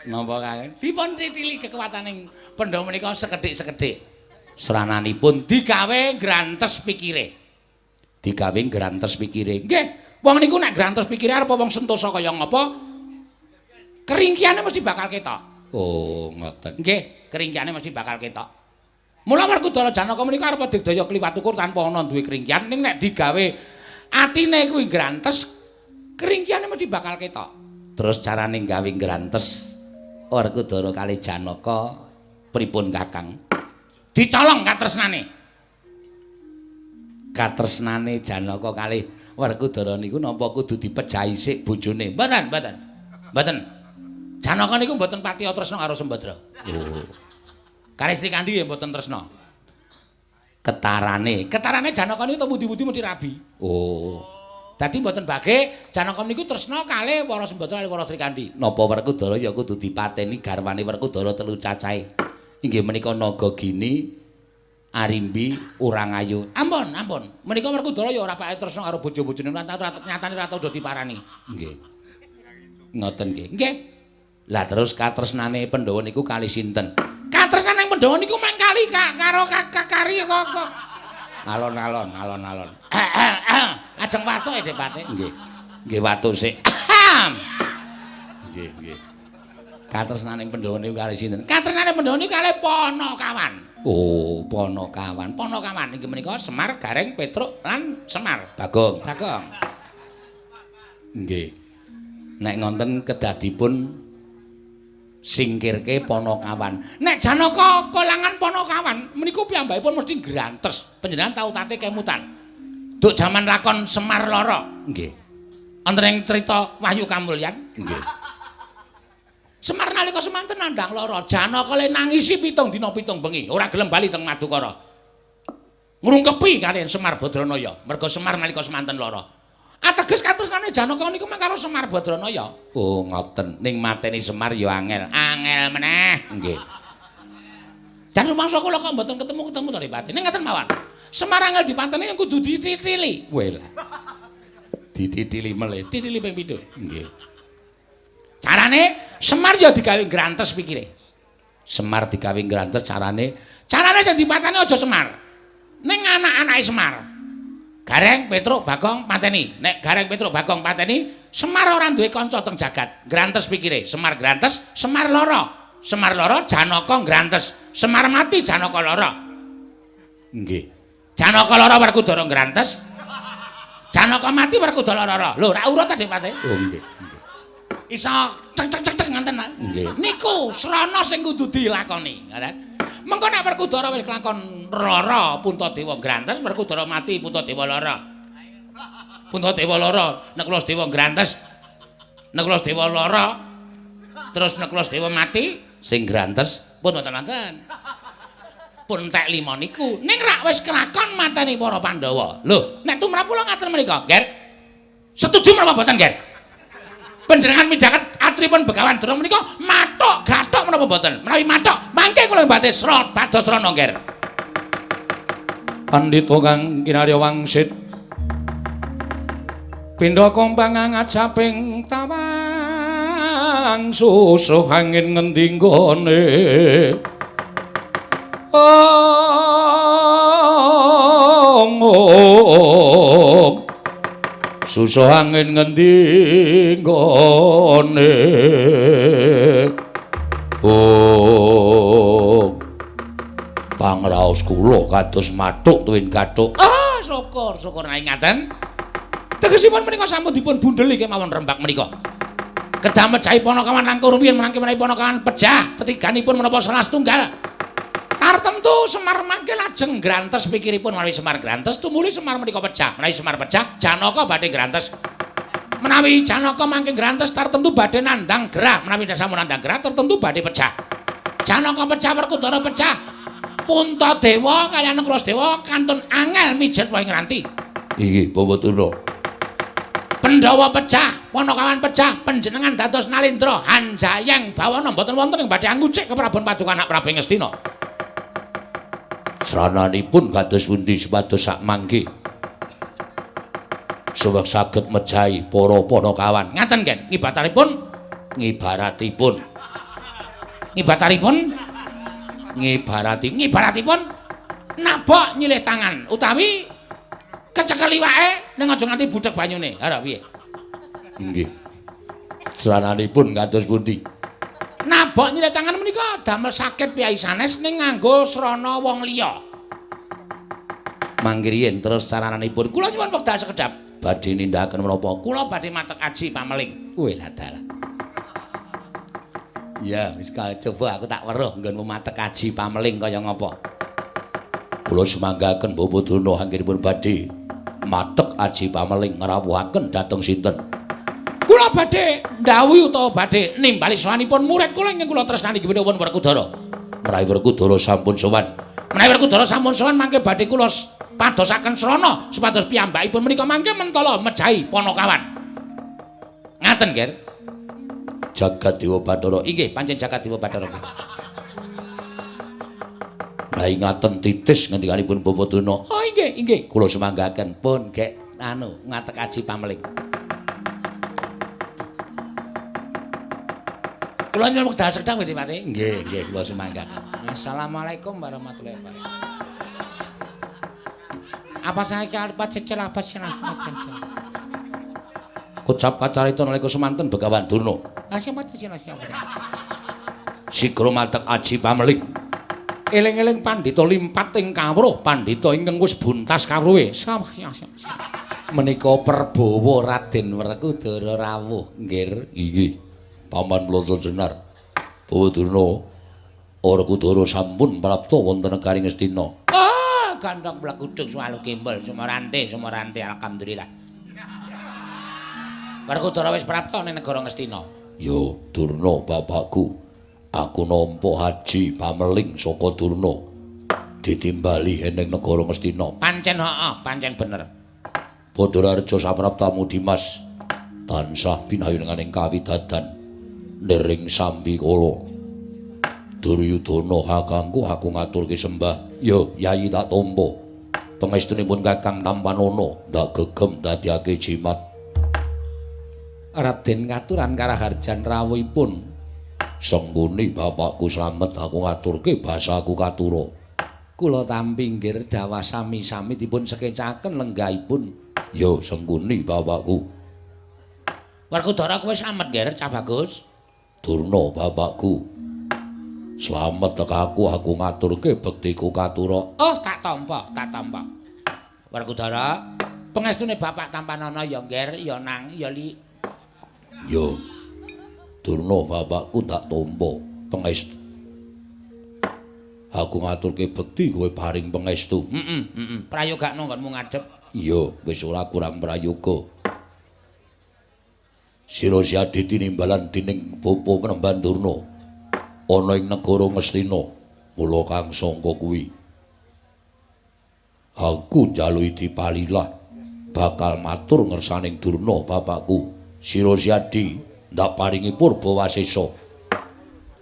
Napa kae? Dipun titili kekuataning Pandhawa menika sekedhik-sekedhik. Srananipun digawe grantes pikire. Digawe grantes pikire. Nggih, wong niku nek grantes pikire arep wong sentosa kaya ngapa? Keringkiane mesti bakal ketok. Oh, ngoten. Nggih, keringkiane mesti bakal ketok. Mula Werkudara Janaka menika arep digdaya kliwat ukur tanpa ana duwe keringkian, ning nek digawe atine kuwi grantes, keringkiane mesti bakal ketok. Terus carane gawe grantes Werkudara kali Janaka pripun, Kakang? Dicolong katresnane. Katresnane Janaka kali Werkudara niku napa kudu dipejahi sik bojone? Mboten, mboten. Mboten. Janaka niku mboten patiya tresna karo Sembadra. Oh. Kali Srikandhi ya mboten tresna. Ketarane, ketarane Janaka niku pundi-pundi mesti rabi. Oh. Dadi mboten bage Janaka niku tresna kalih para Sembadra kalih para Srikandhi. Napa Werkudara ya kudu dipateni garwane Werkudara telu cacahe. Inggih menika Nagagini, Arimbi ora ngayu. Ampun, ampun. Menika Werkudara ya ora pake tresna karo bojo-bojone, nyatane ora tau do diparani. Nggih. Ngoten nggih. Nggih. Lah terus katresnane Pandhawa niku kali sinten? Katresnane Pandhawa niku mang kali karo kakari kok. Alon-alon, alon-alon. Ajeng watuk e, Depate. Nggih. Nggih watuk sik. Nggih, nggih. Katresnane Pandhawa niku kali sinten? Katresnane Pandhawa niku kali Panakawan. Oh, Panakawan. Panakawan inggih menika Semar, Gareng, Petruk lan Semar. Bagong. Bagong. Nggih. Nek ngonten kedadipun singkirke Panakawan. Nek Janaka kolangan Panakawan menika piyambakipun mesti grantes. Panjenengan tau tate kemutan. Duk jaman lakon Semar Lara. Nggih. Wonten ing crita Wahyu Kamulyan. Nggih. Semar nalika semanten nandhang lara, Janaka le nangisi 7 dina 7 bengi, ora gelem bali teng Madukara. Ngrungkepi kaliyan Semar Badranaya, merga Semar nalika semanten lara. Ateges katresnane Janaka niku mung karo Semar Badranaya. Oh, ngoten. Ning mateni Semar ya angel. Angel meneh. Nggih. Jan rumangsa kula kok mboten ketemu-ketemu to, Ripati. Ning ngaten mawon. Semar angel dipateni kudu dititili. Weh lah. Dititili melih. Titili ping pindho. Nggih. Carane Semar ya digawe grantes pikire. Semar digawe grantes carane, carane sing dipateni aja Semar. Ning anak-anake Semar. Gareng, Petruk, Bagong pateni. Nek Gareng, Petruk, Bagong pateni, Semar ora duwe kanca teng jagat. Grantes pikire. Semar grantes, Semar lara. Semar lara, Janaka grantes. Semar mati, Janaka lara. Nggih. Janaka lara, Werkudara grantes. Janaka mati, Werkudara lara. Lho, ora urut ta, Dik Pate? Oh, nggih. Iso ceng ceng ceng ceng ngoten ta? Nggih. Niku srana sing kudu dilakoni, ngoten. Mengko nek Werkudara wis kelakon lara, Puntadewa grantes, Werkudara mati, Puntadewa lara. Puntadewa lara, Nakula Sadewa grantes. Nakula Sadewa lara, terus Nakula Sadewa mati, sing grantes pun mboten wonten. Pun entek lima niku. Ning rak wis kelakon mateni para Pandhawa. Lho, nek tumrap kula ngaten menika, Ger. Setuju menapa mboten, Ger? Panjenengan midhanget atripun Begawan Durna menika mathuk gathuk menapa mboten? Menawi mathuk, mangke kula badhe bados srana, Ger. Pandhita kang kinarya wangsit pindha kompang ngajaping tawang susuh angin ngendi nggone. Ong, ong. Susuh angin ngendi nggone. Oh. Pangraos kula kados mathuk tuwin gathuk. Ah, syukur, syukur nek ngaten. Tegesipun menika sampun dipun bundeli kemawon rembak menika. Kedah mejahi Panakawan langkung rumiyin mangke menawi Panakawan pejah tetiganipun menapa salah setunggal. Tartemtu Semar mangke lajeng grantes pikiripun menawi Semar grantes tumuli Semar menika pejah. Menawi Semar pejah, Janaka badhe grantes. Menawi Janaka mangke grantes tartemtu badhe nandhang gerah. Menawi sampun nandhang gerah tartemtu badhe pejah. Janaka pejah, Werkudara pejah. Puntadewa kaliyan Nakula Sadewa kantun angel mijet wae ngranti. Inggih, Bapak Durna. Pandhawa pejah, Panakawan pejah, panjenengan dados Nalendra, Hanjayeng bawana mboten wonten ing badhe angucik keprabon paduka anak Prabu Ngastina. Srananipun kados pundi supados sak mangke suwek saged mejahi para Panakawan. Ngaten, Gen, ngibataripun ngibaratipun ngibataripun ngibarati ngibaratipun nabok nyilih tangan utawi kecekel iwake ning aja nganti budheg banyune. Ha piye? Nggih. Srananipun kados pundi? Nabok nyilih tangan menika damel sakit piyai sanes ning nganggo srana wong liya. Mangkriyen terus sarananipun kula nyuwun wekdal sekedhap. Badhe nindakaken menapa? Kula badhe matek aji pameling. Weh lah dalah. Ya, wis coba aku tak weruh nggonmu matek aji pameling kaya ngapa. Kula semanggaken Bapak Durna anggenipun badhe matek aji pameling ngrawuhaken dhateng sinten? Kula badhe ndhawuhi utawa badhe nimbali sowanipun murid kula ingkang kula tresnani inggih punika Werkudara. Menawi Werkudara sampun sowan. Menawi Werkudara sampun sowan mangke badhe kula padosaken srana supados piyambakipun menika mangke mentala mejahi Panakawan. Ngaten, Ger. Jagat Dewa Bathara. Inggih, pancen Jagat Dewa Bathara. Lah ingaten titis ngendikanipun Bapak Durna. Oh inggih, inggih, kula sumanggaken pun gek anu ngatek aji pameling. Kula nyuwun wekdal sedhak nggih Pati. Nggih, nggih kula sumanggaken. Assalamualaikum warahmatullahi wabarakatuh. Apa saya arep cecel apa sing Kocap kacarita nalika semanten Begawan Durna. Sigra matek aji pameling. Eling-eling pandhita limpat ing kawruh, pandhita ingkang wis buntas kawruhe. Menika perbawa Raden Werkudara rawuh, nggir. Inggih. Paman Mlasa Jenar. Bawa Durna, Werkudara sampun prapta wonten negari Ngastina. Ah, gandhong blekudung suwalu gembol sumorante sumorante alhamdulillah. Werkudara wis prapta ning negara Ngastina. Ya, Durna bapakku. Aku nampa haji pameling saka Durna. Ditimbali ning negara Ngastina. Pancen heeh, pancen bener. Badararja sapraptamu Dimas tansah pinayunganing kawidadan niring sambikala. Duryudana kakangku aku ngaturke sembah. Ya, Yayi tak tampa. Pangestunipun Kakang Tampanana ndak gegem dadiake jimat. Raden katuran karaharjan rawuhipun Sengkuni bapakku slamet aku ngaturke basaku katura. Kula tampi nggir dawah sami-sami dipun sekecaken lenggahipun. Ya Sengkuni bapakku. Werkudara kowe slamet nggir Cah Bagus. Durna bapakku. Slamet tekaku aku ngaturke bektiku katura. Oh tak tampa, tak tampa. Werkudara, pengestune bapak Tampanana ya nggir, ya nang, ya li. Ya. Durna bapakku ndak tampa pangestu. Aku ngaturke bekti kowe paring pangestu. Heeh, heeh. Prayogakno nggonmu ngadhep. Iya, wis ora kurang prayoga. Sira Siadi tinimbalan dening Bapa Penemban Durna ana ing negara Ngastina. Mula kang sangka kuwi aku njaluki dipalilah bakal matur ngersaning Durna bapakku. Sira Siadi ndak paringi purba wasesa.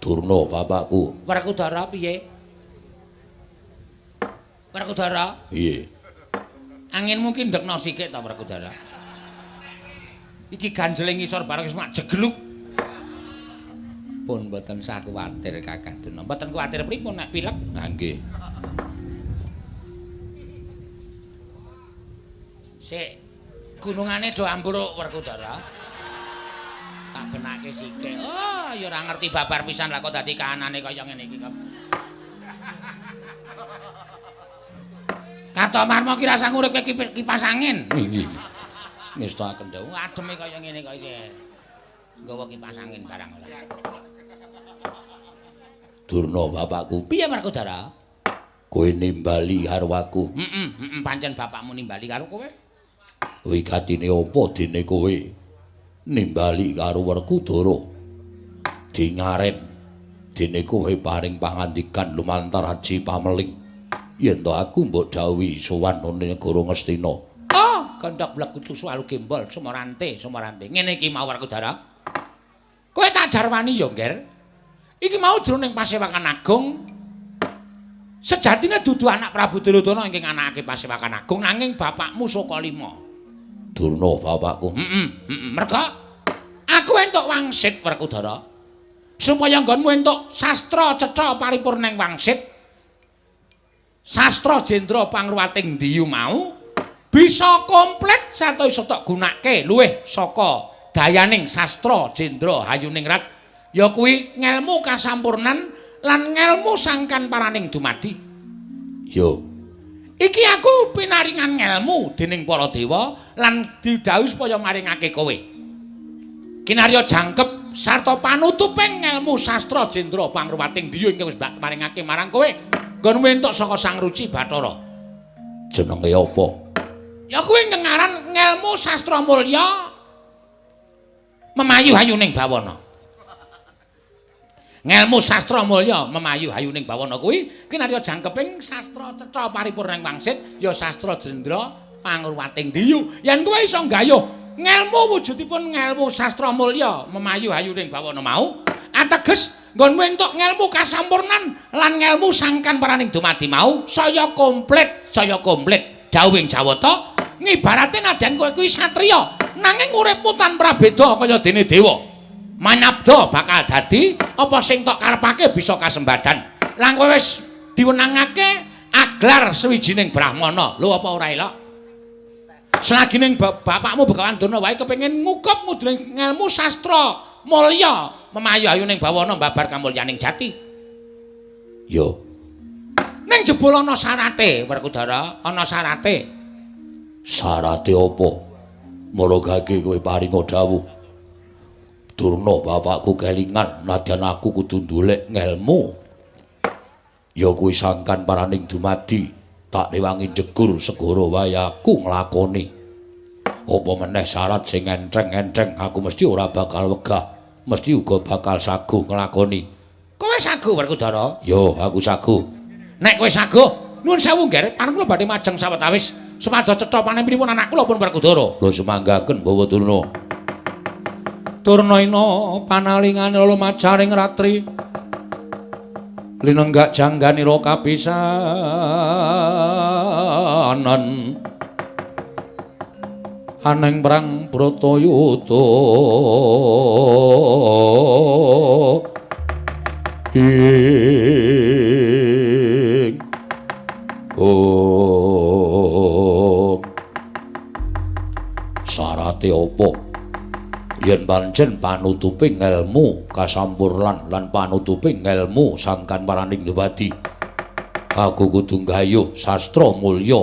Durna bapakku. Werkudara piye? Werkudara? Piye? Anginmu ki ndekno sikik ta Werkudara? Iki ganjele ngisor bareng wis mak jegluk. Pun mboten sah kuwatir Kakang Durna. Mboten kuwatir pripun nek pilek? Ha nggih. Sik, gunungane do ambruk Werkudara. Tak benake sikik. Oh, ya ora ngerti babar pisan lah kok dadi kahanane kaya ngene iki kok. Kartomarma ki rasah nguripke kipas angin. Nggih. Ngestakaken dawuh ademe kaya ngene kok isih nggawa kipas angin barang ora. Durna bapakku. Piye Werkudara? Kowe nimbali karo aku. Heeh, heeh, pancen bapakmu nimbali karo kowe. Wigatine apa dene kowe nimbali karo Werkudara? Dingaren dene kowe paring pangandikan lumantar haji pameling. Yen to aku mbok dawuhi sowan nang negara Ngastina. Oh, gondhok blekutu suwalu gembol sumorante, sumorante. Ngene iki mau Werkudara. Kowe tak jarwani ya, Ngger. Iki mau jroning Pasewakan Agung. Sejatine dudu anak Prabu Duryudana ingkang anakake Pasewakan Agung nanging bapakmu Sukalima. Durna bapakku. Heeh, heeh. Merga aku entuk wangsit Werkudara. Supaya nggonmu entuk sastra cetha paripurna ing wangsit. Sastra Jendra Pangruwating Diyu mau bisa komplit sarta iso tok gunake luwih saka dayaning sastra Jendra Hayuningrat ya kuwi ngelmu kasampurnan lan ngelmu sangkan paraning dumadi. Yo. Iki aku pinaringan ngelmu dening para dewa lan didhawuhi supaya maringake kowe. Kinarya jangkep sarta panutuping ngelmu sastra Jendra Pangruwating Diyu ingkang wis mbak paringake marang kowe. Nggonmu entuk saka Sang Ruci Bathara. Jenenge apa? Ya kuwi ngaran ngelmu sastra mulya memayu hayuning bawana. Ngelmu sastra mulya memayu hayuning bawana kuwi kinarya jangkeping sastra cetha paripurna wangsit ya sastra Jendra Pangruwating Diyu. Yen kowe iso nggayuh ngelmu wujudipun ngelmu sastra mulya memayu hayuning bawana mau ateges Nggonmu entuk ngelmu kasampurnan lan ngelmu sangkan paraning dumadi mau saya komplit, saya komplit. Dawuhing Jawata ngibarate nadyan kowe kuwi satriya, nanging uripmu tanpa beda kaya dene dewa. Manabda bakal dadi apa sing tok karepake bisa kasembadan. Lan kowe wis diwenangake aglar sawijining brahmana. Lho apa ora elok? Selagining bapakmu Begawan Durna wae kepengin ngukup ngudune ngelmu sastra mulya memayu ayuning bawana babar kamulyaning jati. Yo. Ning jebul ana syarate, Werkudara, ana syarate. Syarate apa? Maragake kowe paringa dawuh. Durna bapakku kelingan nadyan aku kudu ndolek ngelmu. Ya kuwi sangkan paraning dumadi. Tak rewangi jegur segara wae aku nglakoni. Apa meneh syarat sing enteng-enteng aku mesti ora bakal wegah, mesti uga bakal saguh nglakoni. Kowe saguh Werkudara? Yo, aku saguh. Nek kowe saguh, nuwun sewu nggih, pareng kula badhe majeng sawetawis supados cetha panempinipun anak kula pun Werkudara. Lho semanggaken Bawa Durna. Durna ina panalingane lumajaring ratri. Linenggak jangganira kapisanan aneng perang Bratayuda ing oh syarate apa? Yen pancen panutupe ngelmu kasampurnan lan panutupe ngelmu sangkan paraning dumadi, aku kudu nggayuh sastra mulya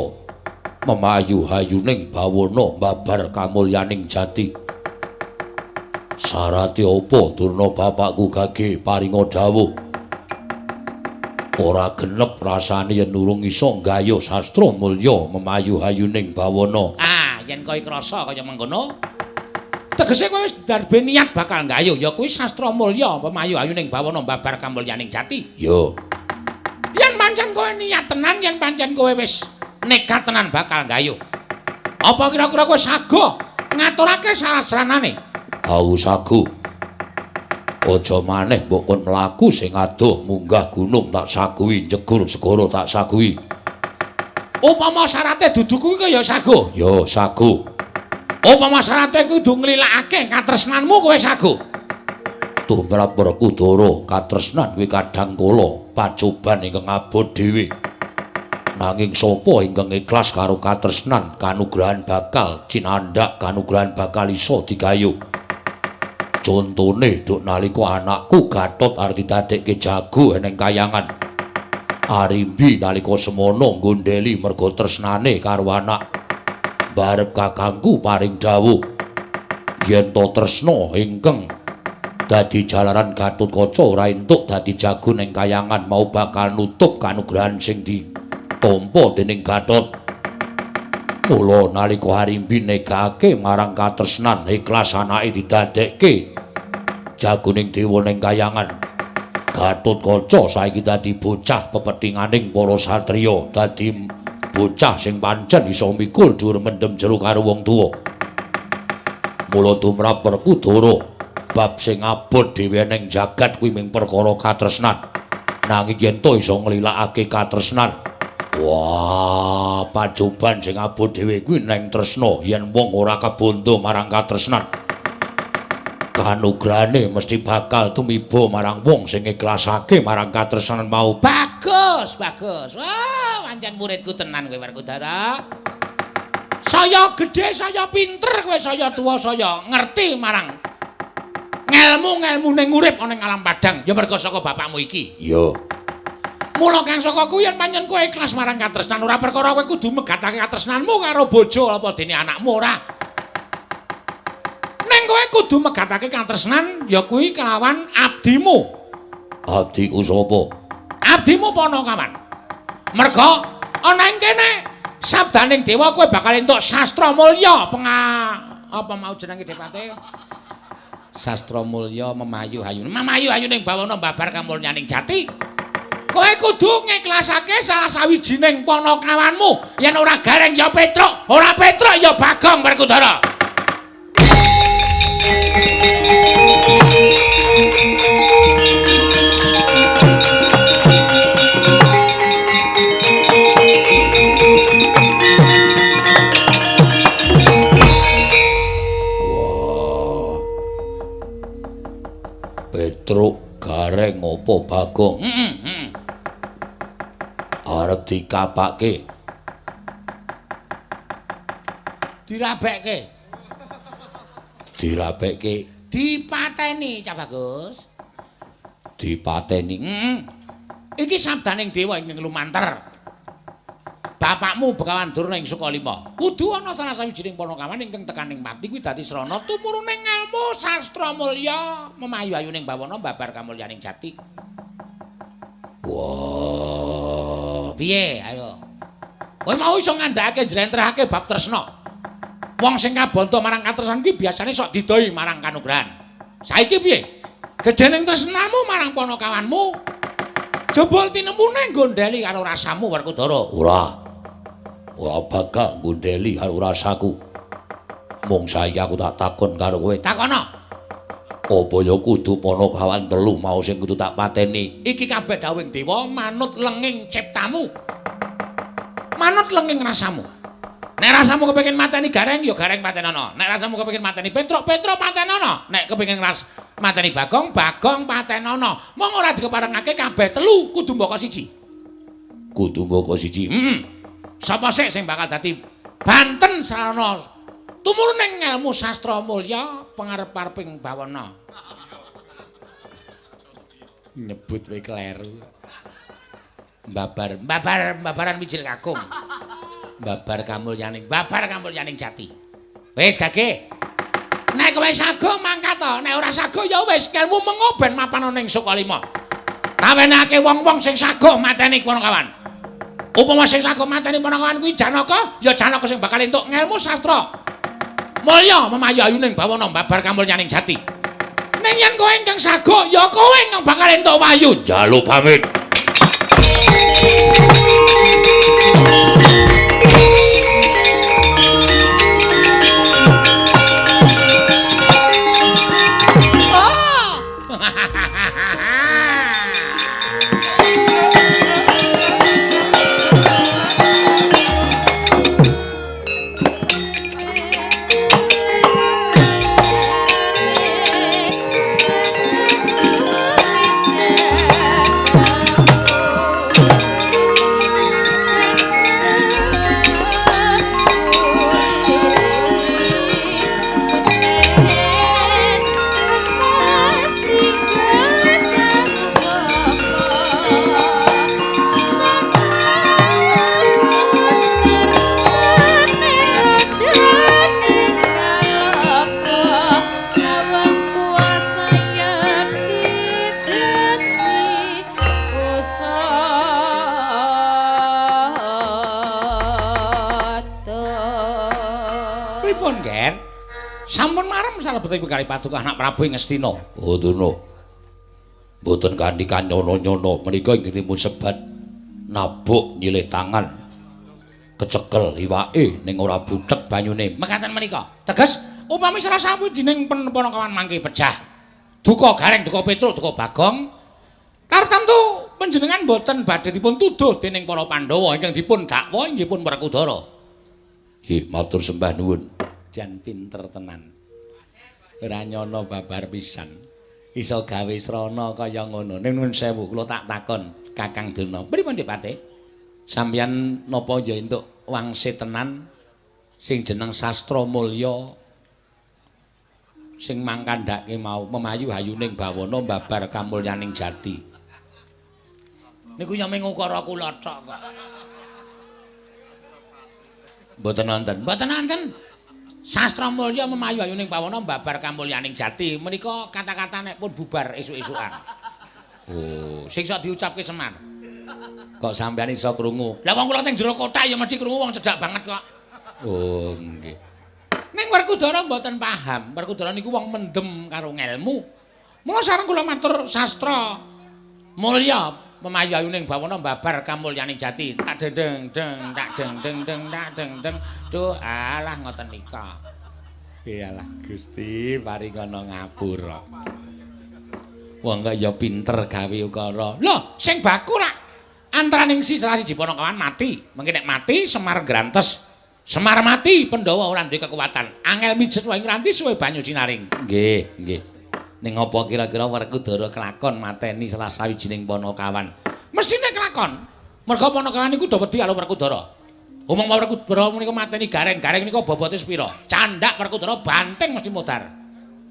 memayu hayuning bawana babar kamulyaning jati. Syarate apa Durna bapakku gage paringa dawuh? Ora genep rasane yen urung iso nggayuh sastra mulya memayu hayuning bawana. Ah, yen kowe krasa kaya mengkono, tegese kowe wis darbe niat bakal nggayuh ya kuwi sastra mulya pemayu ayuning bawana babar kamulyaning jati. Yo. Yen pancen kowe niat tenan, yen pancen kowe wis nekat tenan bakal nggayuh. Apa kira-kira kowe saguh ngaturake syarat-saranane? Aku saguh. Aja maneh mbok kon mlaku sing adoh munggah gunung tak saguhi, jegur segara tak saguhi. Upama syarate dudu kuwi ya saguh. Yo saguh. Upama syarate kudu nglilakake katresnanmu kowe saguh. Tumrap Werkudara katresnan kuwi kadang kala pacoban ingkang abot dhewe. Nanging sapa ingkang ikhlas karo katresnan kanugrahan bakal cinandhak, kanugrahan bakal iso digayuh. Contone duk nalika anakku Gatot arep didadekke jago eneng kayangan. Arimbi nalika semono nggondheli merga tresnane karo anak. Barep kakangku paring dawuh yen to tresna ingkang dadi jalaran Gatotkaca ora entuk dadi jago ning kayangan mau bakal nutup kanugrahan sing ditampa dening Gatot. Mula nalika Arimbi negake marang katresnan ikhlas anake didadekke jago ning dewa ning kayangan, Gatotkaca saiki dadi bocah pepethinganing para satriya, dadi bocah sing pancen iso mikul dhuwur mendem jero karo wong tuwa. Mula tumrap Werkudara bab sing abot dhewe ning jagat kuwi mung perkara katresnan. Nanging yen to iso nglilakake katresnan, wah, pacoban sing abot dhewe kuwi neng tresna. Yen wong ora kebondo marang katresnan, kanugrahane mesti bakal tumiba marang wong sing ikhlasake marang katresnan mau. Bagus, bagus. Wah, pancen muridku tenan kowe Werkudara. Saya gedhe, saya pinter kowe, saya tuwa, saya ngerti marang ngelmu-ngelmu ning urip ana ing alam padang ya merga saka bapakmu iki. Iya. Mula kang saka kuwi yen pancen kowe ikhlas marang katresnan ora perkara kowe kudu megatake katresnanmu karo bojo apa dene anakmu ora. Ning kowe kudu megatake katresnan ya kuwi kelawan abdimu. Abdiku sapa? Abdimu Panakawan. Merga ana ing kene sabdaning dewa kowe bakal entuk sastra mulya apa mau jenenge depate? Sastra mulya memayu hayune. Memayu hayuning bawana babar kamulyaning jati. Kowe kudu ngikhlasake salah sawijining panakawanmu. Yen ora Gareng ya Petruk, ora Petruk ya Bagong Werkudara. Petruk, Gareng apa Bagong? Heeh. Arep dikapake. Dirabekke. Dirabekke. Dipateni, Cah Bagus. Dipateni. Heeh. Iki sabdaning dewa ingkang lumantar. Bapakmu Begawan Durna ing Sukalima. Kudu ana salah sawijining panakawan ingkang tekaning pati kuwi dadi srana tumuruning ngelmu sastra mulya memayu-ayuning bawana babar kamulyaning jati. Wah, piye? Ayo. Kowe mau iso ngandhakake njlentrehake bab tresna. Wong sing kabanta marang katresnan kuwi biasane sok didoi marang kanugrahan. Saiki piye? Gedhening tresnamu marang panakawanmu. Jebul tinemune nggondheli karo rasamu Werkudara. Ora. Ora bakal nggondheli karo rasaku. Mung saiki aku tak takon karo kowe. Takono. Apa ya kudu panakawan telu mau sing kudu tak pateni? Iki kabeh dawuhing dewa manut lenging ciptamu. Manut lenging rasamu. Nek rasamu kepengin mateni Gareng ya Gareng patenono. Nek rasamu kepengin mateni Petruk, Petruk patenono. Nek kepengin mateni Bagong, Bagong patenono. Mong ora dikeparengake kabeh telu kudu mbaka siji. Kudu mbaka siji. Heeh. Sapa sik sing bakal dadi Banten sarana tumuruning ngelmu sastra mulya pangarep-areping bawana. Nyebut wae kleru. Babar, babar, babaran wijil kakung. Babar kamulyaning, babar kamulyaning jati. Wis gage. Nek kowe sago mangkat to, nek ora sago ya wis ngelmu mengo ben mapan ning Sukalima. Tawenake wong-wong sing sago mateni panakawan. Upama sing sago mateni panakawan kuwi Janaka, ya Janaka sing bakal entuk ngelmu sastra mulya memayu ayuning bawana babar kamulyaning jati. Ning yen kowe ingkang sago, ya kowe ingkang bakal entuk wahyu. Njaluk pamit. Salebete kali paduka anak Prabu ing Ngastina. Oh Durna. Mboten kanthi kanyono-nyono menika inggih dipun sebat nabuk nyilih tangan. Kecekel iwake ning ora butek banyune. Mekaten menika. Teges upami salah sawijining panakawan mangke pejah. Duka Gareng, duka Petruk, duka Bagong. Tartamtu panjenengan mboten badhe dipun tuduh dening para Pandhawa ingkang dipun dakwa inggih pun Werkudara. Nggih, matur sembah nuwun. Jan pinter tenan. Ora nyono babar pisan. Iso gawe srana kaya ngono. Ning nuwun sewu kula tak takon Kakang Durna. Pripun Dik Patih? Sampeyan napa ya entuk wangsit tenan sing jeneng sastra mulya sing mangkandhake mau memayu hayuning bawana babar kamulyaning jati. Niku ya mung ukara kula tok kok. Mboten wonten. Mboten wonten. Sastra mulya memayu ayuning bawana babar kamulyaning jati menika kata-kata nek pun bubar esuk-esukan. Oh, sing sok diucapke Semar. Kok sampeyan iso krungu? Lah wong kula teng jero kotak ya mesti krungu wong cedhak banget kok. Oh, nggih. Ning Werkudara mboten paham. Werkudara niku wong mendem karo ngelmu. Mula sareng kula matur sastra mulya memayu ayuning bawana babar kamulyaning jati. Tak deng deng tak deng deng deng tak deng deng. Duh alah ngoten nika. Iyalah Gusti paringana ngapura. Wong kok ya pinter gawe ukara. Lho, sing baku rak antaraning salah siji panakawan mati. Mengki nek mati Semar grantes. Semar mati Pandhawa ora duwe kekuatan. Angel mijet wae ngranti suwe banyu cinaring. Nggih, nggih. Ning apa kira-kira Werkudara kelakon mateni salah sawijining Panakawan? Mestine kelakon. Merga Panakawan iku do wedi karo Werkudara. Omong Werkudara menika mateni gareng-gareng nika bobote sepira? Candhak Werkudara banting mesti modar.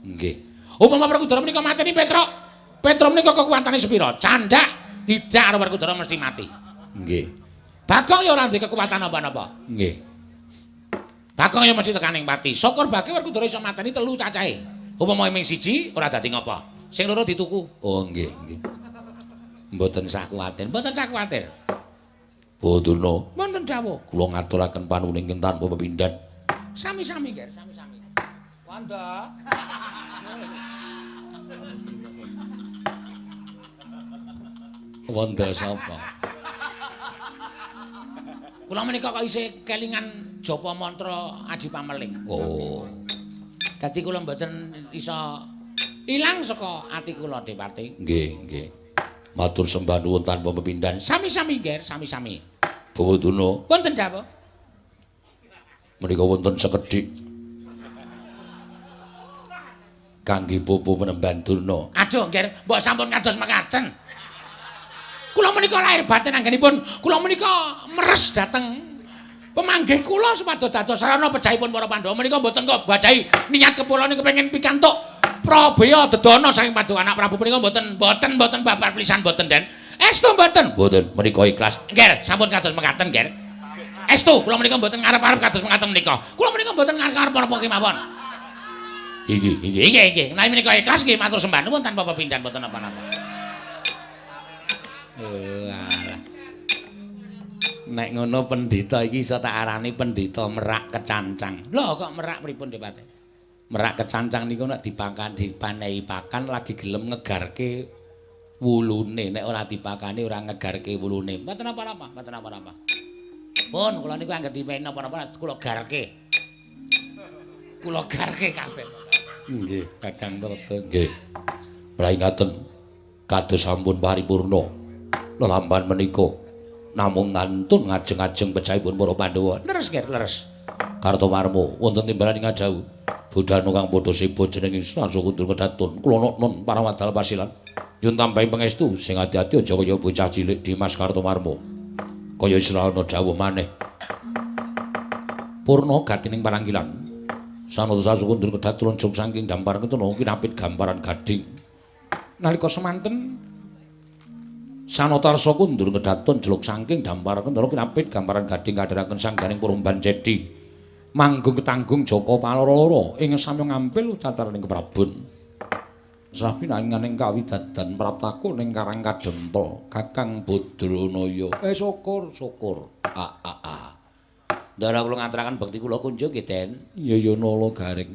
Nggih. Upama Werkudara menika mateni Petruk. Petruk menika kekuatane sepira? Candhak dijak karo Werkudara mesti mati. Nggih. Bagong ya ora duwe kekuatan apa-apa. Nggih. Bagong ya mesti tekaning pati. Syukur bage Werkudara iso mateni telu cacahe. Upama ming siji ora dadi ngapa. Sing loro dituku. Oh nggih, nggih. Mboten sah kuwatir, mboten sah kuwatir. Bodana, Wonten dawuh. kula ngaturaken panuwun ingkang tanpa pepindhan. Sami-sami, Ger, sami-sami. Wanda. Wanda sapa? Kula menika kok isih kelingan japa mantra Aji Pameling. Oh. Dadi kula mboten iso ilang saka ati kula Depati. Nggih, nggih. Matur sembah nuwun tanpa pepindhan. Sami-sami, Ger, sami-sami. Bawadana, Wonten dawuh. menika wonten sekedhik kangge pupu penemban Durna. Aduh, Ger, mbok sampun kados mekaten. Kula menika lahir batin anggenipun kula menika meres dhateng pemanggih kula supados dados sarana pejahipun para Pandhawa menika mboten kok badhahi niat kepulane kepengin pikantuk prabeya dedana saking Paduka anak Prabu menika mboten mboten mboten babar pisan mboten Den. Estu mboten? Mboten, menika ikhlas. Ger, sampun kados mekaten, Ger. Estu kula menika mboten ngarep-arep kados mekaten menika. Kula menika mboten ngarep-arep napa kemawon. Inggih, inggih. Inggih, inggih. Menawi menika ikhlas nggih matur sembah nuwun tanpa pepindhan mboten napa-napa. Alah. Nek ngono pendhita iki iso tak arani pendhita merak kecancang. Lho kok merak pripun Depate? Merak kecancang niku nek dipakan dipanehi pakan lagi gelem ngegarke wulune. Nek ora dipakani ora ngegarke wulune. Mboten napa-napa, mboten napa-napa. Pun kula niku anggere diwenehi napa-napa kula garke. Kula garke kabeh. Nggih, Kakang Treta nggih. Mraingaten kados sampun paripurna lelampahan menika namung ngantun ngajeng-ajeng pejahipun para Pandhawa. Leres, Ger, leres. Kartomarma wonten timbalan ing ngajauh. Budhana kang padha seba jenenge Srasa Kundur Kedatun. Kula noknon parawadal pasilan. Nyun tambahi pangestu sing ati-ati aja kaya bocah cilik Dimas Kartomarma. Kaya israna dawuh maneh. Purna gatining paranggilan. Sanata Sasa Kundur Kedatun jung saking dampar ketuna kinapit gamparan gading. Nalika semanten Sanotarsa Kundur Kedatun jeluk saking dampar ketuna kinapit gamparan gading kadharaken sangganing Purumban Cedi. Manggung ketanggung Jaka Paloro ing samya ngampil cacaraning keprabon. Sabinanganing kawidadan praptaku ning Karang Kadempel Kakang Badranaya. Syukur syukur. A a a. Ndara kula ngaturaken bekti kula kunjung nggih, Den. Iya ya nala garing.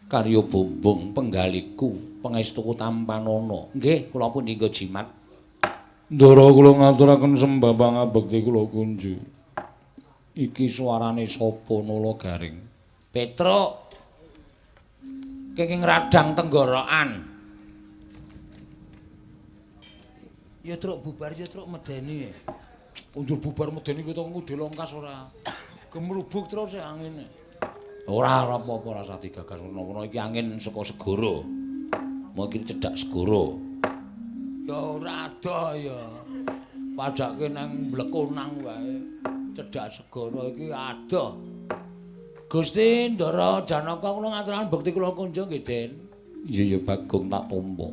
Karya bumbung penggaliku pangestuku tampanana. Nggih, kula pun hingga jimat. Ndara kula ngaturaken sembah pangabekti kula kunjung. Iki suarane sapa nala garing? Petruk. Kenging radang tenggorokan. Ya truk bubar ya truk medeni. Undur bubar medeni kuwi to ngudhe longkas ora. Gemrubuk terus ya angine. Ora ora apa-apa ora usah digagas menawa iki angin saka segara. Mungkin cedhak segara. Ya ora adoh ya. Padake nang Blekonang wae. Cedhak segara iki adoh. Gusti Ndara Janaka kula ngaturaken bekti kula kunjung nggih, Den. Iya ya Bagong tak tampa.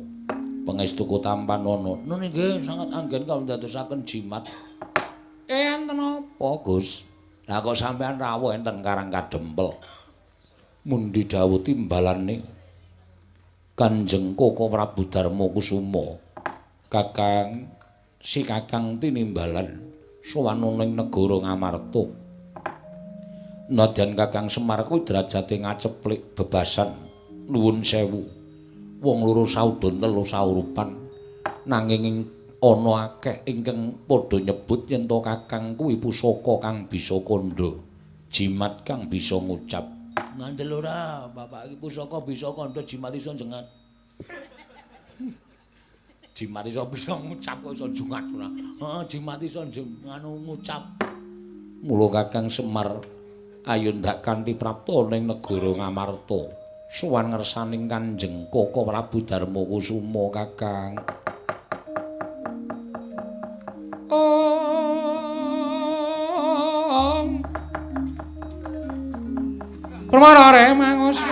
Pangestuku tampanana. Nun nggih sanget anggen kawula ndadosaken jimat. Enten apa, Gus? Lah kok sampean rawuh enten Karang Kadempel. Mundi dawuh timbalane Kanjeng Koko Prabu Darma Kusuma. Kakang si Kakang tinimbalan sowan ning negara Ngamarta. Nadyan Kakang Semar kuwi derajate ngaceplik bebasan nuwun sewu. Wong loro saudon telu saurupan nanging ana akeh ingkang padha nyebut yen to Kakang kuwi pusaka kang bisa kandha, jimat kang bisa ngucap. Ngandel ora, bapak iki pusaka bisa kandha jimat iso jengat. Jimat iso bisa ngucap kok iso jengat ora. Heeh, jimat iso nganu ngucap. Mula Kakang Semar ayo ndak kanthi prapta ning negara Ngamarta. Sowan ngersaning Kanjeng Koko Prabu Darma Kusuma Kakang. Om Permara mangus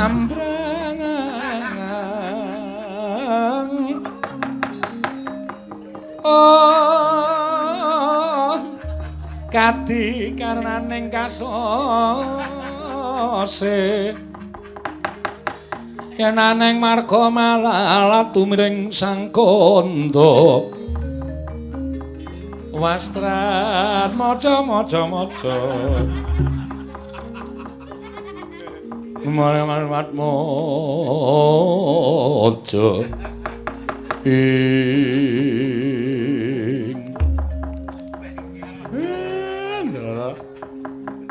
ambrang. Oh kadi karnaning kasose yen aneng marga malalat tumiring sang kandha wastrat maca maca maca marmat maca ing.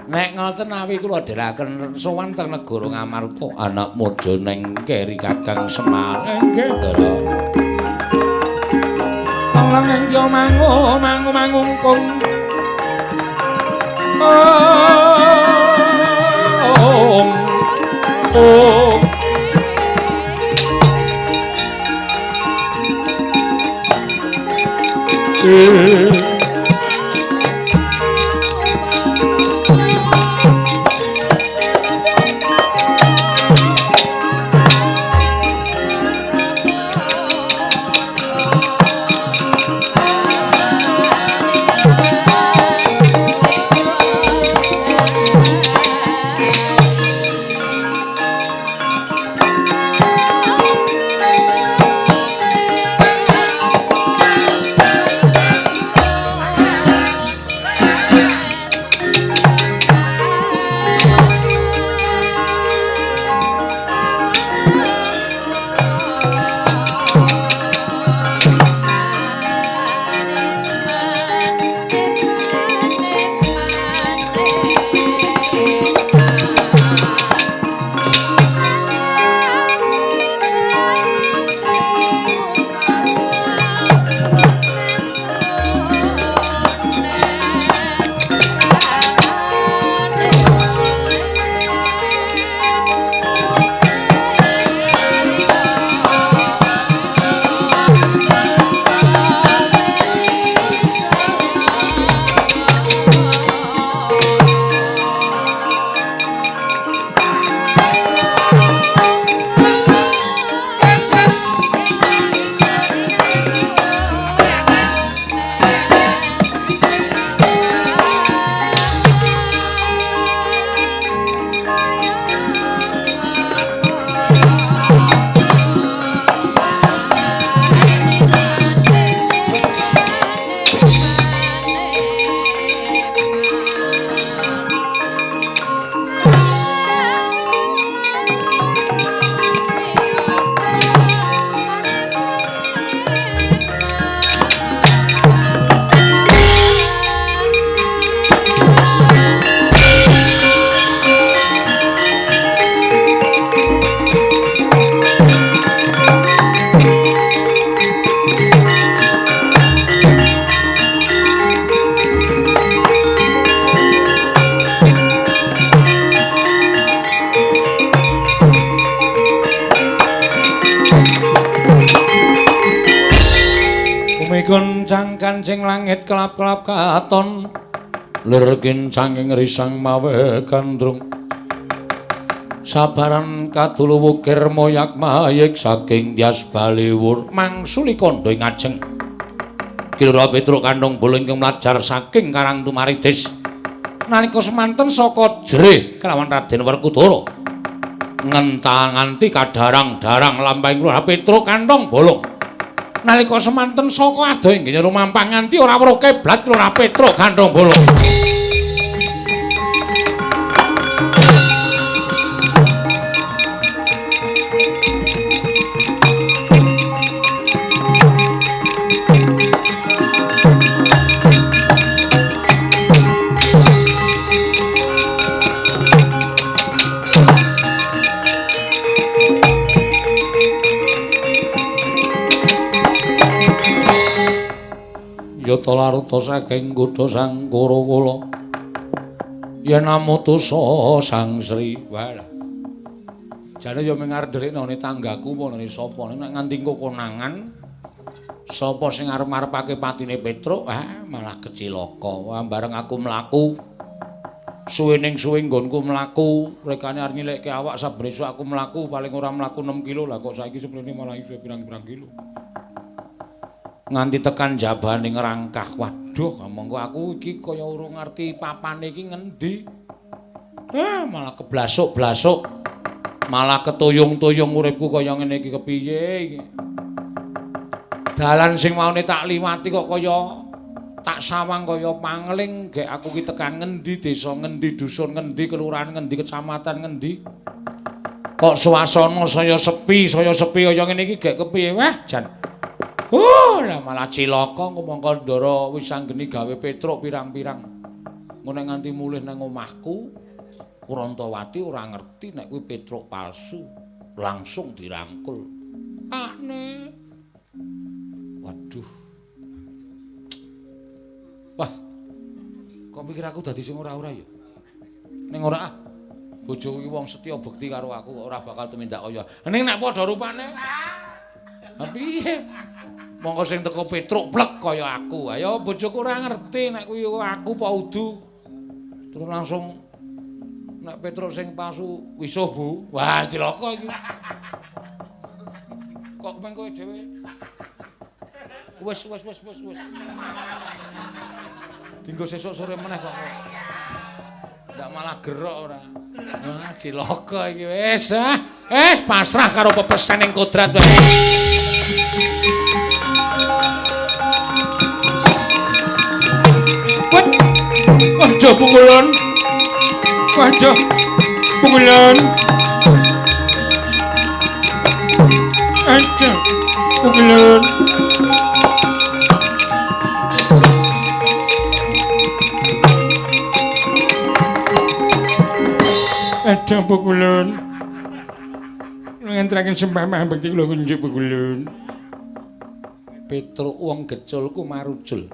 Nek ngoten awi kula dherekaken sowan teng negara Ngamarta anak maja neng keri Kakang Semar. Nggih, Ndara. Tolong yo mangu mangu mangungkung. Om. Om. Goncang kancing langit kelap-kelap katon lir kincanging risang mawe gandrung sabaran kadulu wukir moyak mayik saking Tyas Baliwur mangsuli kandha ing ajeng Kilura Petruk kandhong bolo ingkang mlajar saking Karang Tumaritis nalika semanten saka jrih kelawan Raden Werkudara ngentang nganti kadarang-darang lampahing Lurah Petruk kandhong bolong nalika semanten saka adoh inggih lumampah nganti ora weruh kiblat Lurah Petruk gandhong bolong. Yata laruta saking kutha Sang Kura kula yen amutusa Sang Sri. Walah. Jane ya mung arep ndelikne tanggaku apa nane sapa. Nek nganti engko konangan sapa sing arep-arepake patine Petruk, ah malah kecilaka. Wah, bareng aku mlaku suwe ning suwe nggonku mlaku, rekane arep nyilikke awak saben esuk aku mlaku paling ora mlaku 6 kilo lah kok saiki seprene malah iso pirang-pirang kilo. Nganti tekan jabane ngrangkah. Waduh, monggo aku iki kaya urung ngerti papane iki ngendi. Malah keblasuk-blasuk. Malah ketuyung-tuyung uripku kaya ngene iki kepiye iki. Dalan sing maune tak liwati kok kaya tak sawang kaya pangling, gek aku ki tekan ngendi, desa ngendi, dusun ngendi, kelurahan ngendi, kecamatan ngendi. Kok suasana saya sepi kaya ngene iki gek kepiye? Wah, jan. Lah malah cilaka mongko Ndara Wisanggeni gawe Petruk pirang-pirang. Ngono nganti mulih nang omahku, Kurantawati ora ngerti nek kuwi Petruk palsu, langsung dirangkul. Pakne. Waduh. Wah. Kok pikir aku dadi sing ora-ora ya? Ning ora ah. Bojoku iki wong setya bekti karo aku kok ora bakal tumindak kaya. Ning nek padha rupane. Ha piye? Mongko sing teko Petruk plek kaya aku. Ayo bojoku ora ngerti nek kuwi aku apa udu. Terus langsung nek Petruk sing palsu wisuh, Bu. Wah, cilaka iki. Kok meng kowe dhewe? Wis. Dinggo sesuk sore meneh kok. Ndak malah gerok ora. Wah, cilaka iki wis ah. Wis pasrah karo pepesening kodrat wae. Waduh pukulan. Waduh pukulan. Aduh pukulan. Aduh pukulan. Ngenteraken sembah bekti kula kunjuk pukulan. Petruk wong geculku marujul.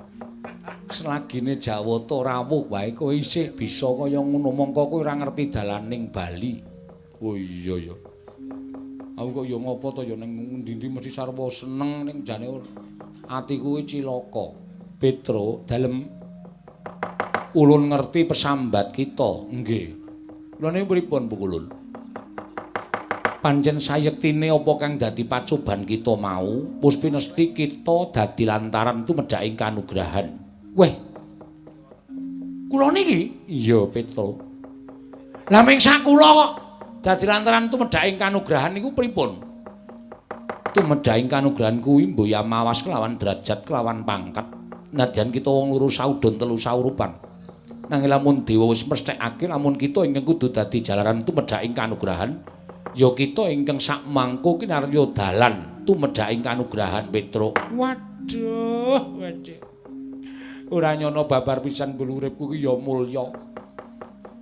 Selagine Jawata rawuh wae kowe isih bisa kaya ngono mongko kowe ora ngerti dalaning Bali. Oh iya ya. Aku kok ya ngopo to ya ning endi-endi mesti sarwa seneng ning jane atiku kuwi cilaka. Petruk dalem ulun ngerti pesambat kita. Nggih. Kula niku pripun Pukulun? Pancen sayektine apa kang dadi pacoban kita mau, puspinesti kita dadi lantaran tumedhaking kanugrahan. Weh. Kula niki? Iya, Petruk. Lah ming sak kula kok dadi lantaran tumedhaking kanugrahan niku pripun? Tumedhaking kanugrahan kuwi mboya mawas kelawan derajat kelawan pangkat. Nadyan kita wong loro saudon telu saurupan. Nanging lamun dewa wis mesthekake lamun kita ingkang kudu dadi jalaran tumedhaking kanugrahan, ya kita ingkang sakmangku kinarya dalan tumedhaking kanugrahan Petruk. Waduh, waduh. Ora nyono babar pisan bulu uripku ki ya mulya.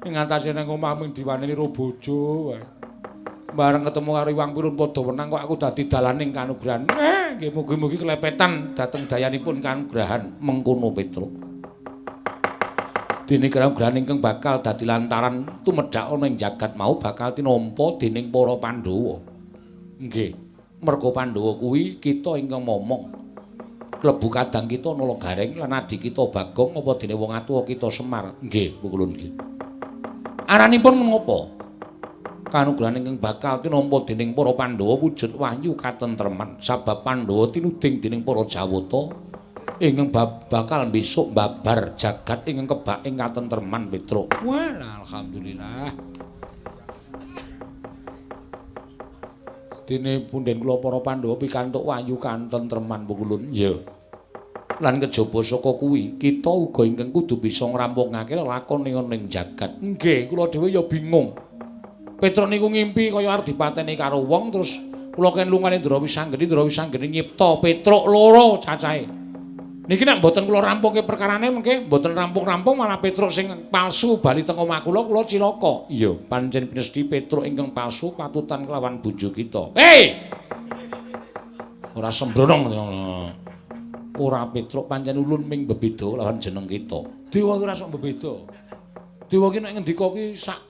Ing atase nang omah mung diwaneni ro bojo wae. Bareng ketemu karo Iwang Pirun padha wenang kok aku dadi dalaning kanugrahan. Nggih mugi-mugi kelepetan dhateng dayanipun kanugrahan mengkono Petruk. Dene kanugrahan ingkang bakal dadi lantaran tumedhak ana ing jagat mau bakal tinampa dening para Pandhawa. Nggih, merga Pandhawa kuwi kita ingkang momong. Klebu kadang kita Nala Gareng lan adi kita Bagong apa dene wong atuwa kita Semar. Nggih, pukulun nggih. Aranipun menapa? Kanugrahan ingkang bakal tinampa dening para Pandhawa wujud wahyu katentreman. Sabab Pandhawa tinuding dening para Jawata ingkang bakal besok babar jagat ingkang kebak ing katentreman Petruk. Wah, alhamdulillah. Dene punden kula para Pandhawa pikantuk wahyu katentreman pukulun. Iya. Lan kejaba saka kuwi kita uga ingkang kudu bisa ngrampungake lelakon ing jagat. Nggih, kula dhewe ya bingung. Petruk niku ngimpi kaya arep dipateni karo wong terus kula ken lungane Ndara Wisanggeni, Ndara Wisanggeni nyipta Petruk loro cacahe. Niki nek mboten kula rampungke perkarane mengke mboten rampung-rampung malah Petruk sing palsu bali teng omah kula, kula cilaka. Iya, pancen pinesti Petruk ingkang palsu patutan kelawan bojo kita. Hei! Ora sembrono. Ora Petruk pancen ulun ming bebeda lawan jeneng kita. Dewa ki ora sok bebeda. Dewa ki nek ngendika ki sak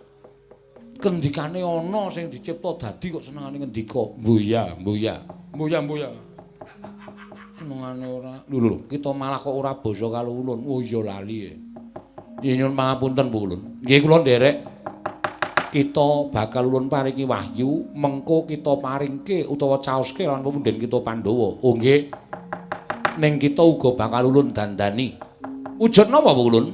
Kendikane ana sing dicipta dadi kok senengane ngendika. Mbuya, mbuya, mbuya, mbuya. Senengane ora. Lho lho, kita malah kok ora basa karo ulun. Oh iya lali. Nggih nyuwun pangapunten Bu Ulun. Nggih kula nderek. Kita bakal ulun paringi wahyu, mengko kita paringke utawa caoske lawan pepundhen kita Pandhawa. Oh nggih. Ning kita uga bakal ulun dandani. Wujud napa Bu Ulun?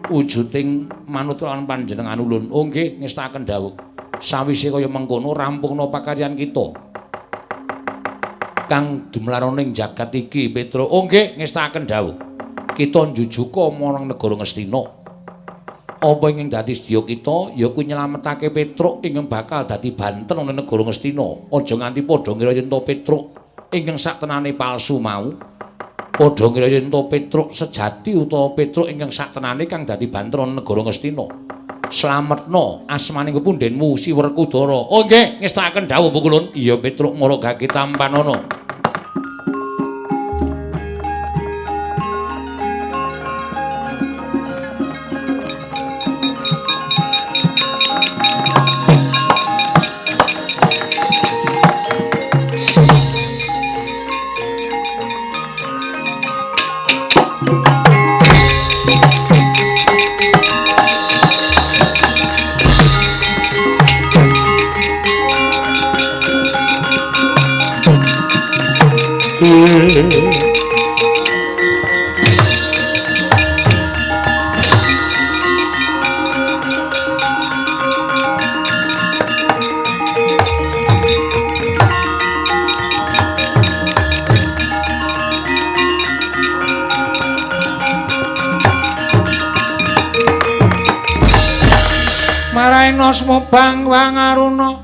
Wujuding manut lawan panjenengan ulun. Oh nggih, ngestakaken dawuh. Sawise kaya mengkono rampungna pakaryan kita. Kang dumlarana ing jagat iki, Petro. Oh nggih, ngestakaken dawuh. Kita njujuka marang negara Ngastina. Apa ingkang dadi sedya kita ya kuwi nyelametake Petruk ingkang bakal dadi banten ana negara Ngastina. Aja nganti padha ngira yen to Petruk ingkang saktenane palsu mau. Padha ngira yen to Petruk sejati utawa Petruk ingkang saktenane kang dadi banten ana negara Ngastina. Slametna asmaning pepundhenmu Si Werkudara. Oh nggih, ngestakaken dawuh Bu Kulun. Iya Petruk mara gage tampanana. Maraina smobang wangaruna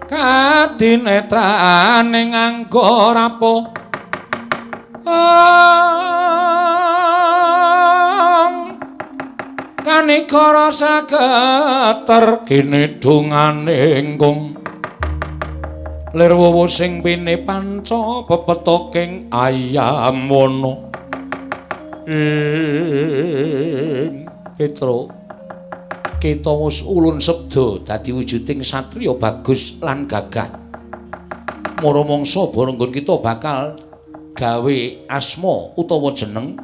kadinetrane nganggo rapo kanikara saketer kinedungane ingkung lir wowo sing pine panca pepetoking ayam wana ing Petro. Kita wis ulun sebda dadi wujuding satriya bagus lan gagah. Mara mangsa barenggon kita bakal gawe asma utawa jeneng.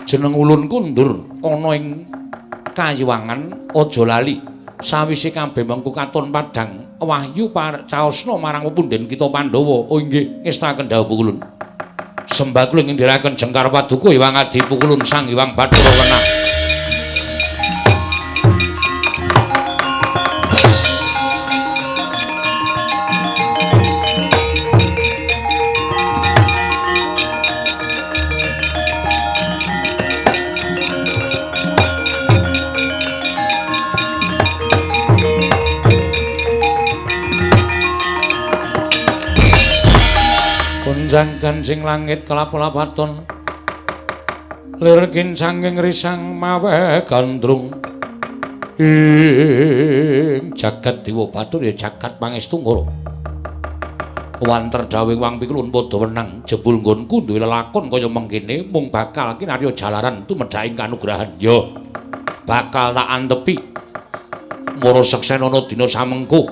Jeneng ulun kundur ana ing kayuwangan aja lali. Sawise kabeh mengko katon padhang wahyu caosna marang pepundhen kita Pandhawa. Oh inggih, ngestakaken dawuh ulun. Sembah kula ngendheraken jengkar paduka Hyang Adi Pukulun Sang Hyang Bathara Wenang. Gonjang ganjing langit kelap-lapaton lir kincanging risang mawe gandrung ing jagat dewa bathara ya jagat pangestu ngoro wanter dawuh wang pikulun padha wenang jebul nggonku duwe lelakon kaya mengkene mung bakal kinarya jalaran tumedhaking kanugrahan ya bakal tak antepi mara seksenana dina samengko.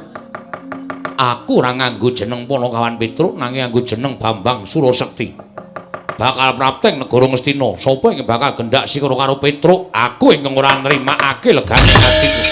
Aku ora nganggo jeneng Panakawan Petruk nanging nganggo jeneng Bambang Surasekti. Bakal prapteng negara Ngastina. Sapa ingkang bakal gendak sikara karo Petruk? Aku ingkang ora nrimakake legane atiku.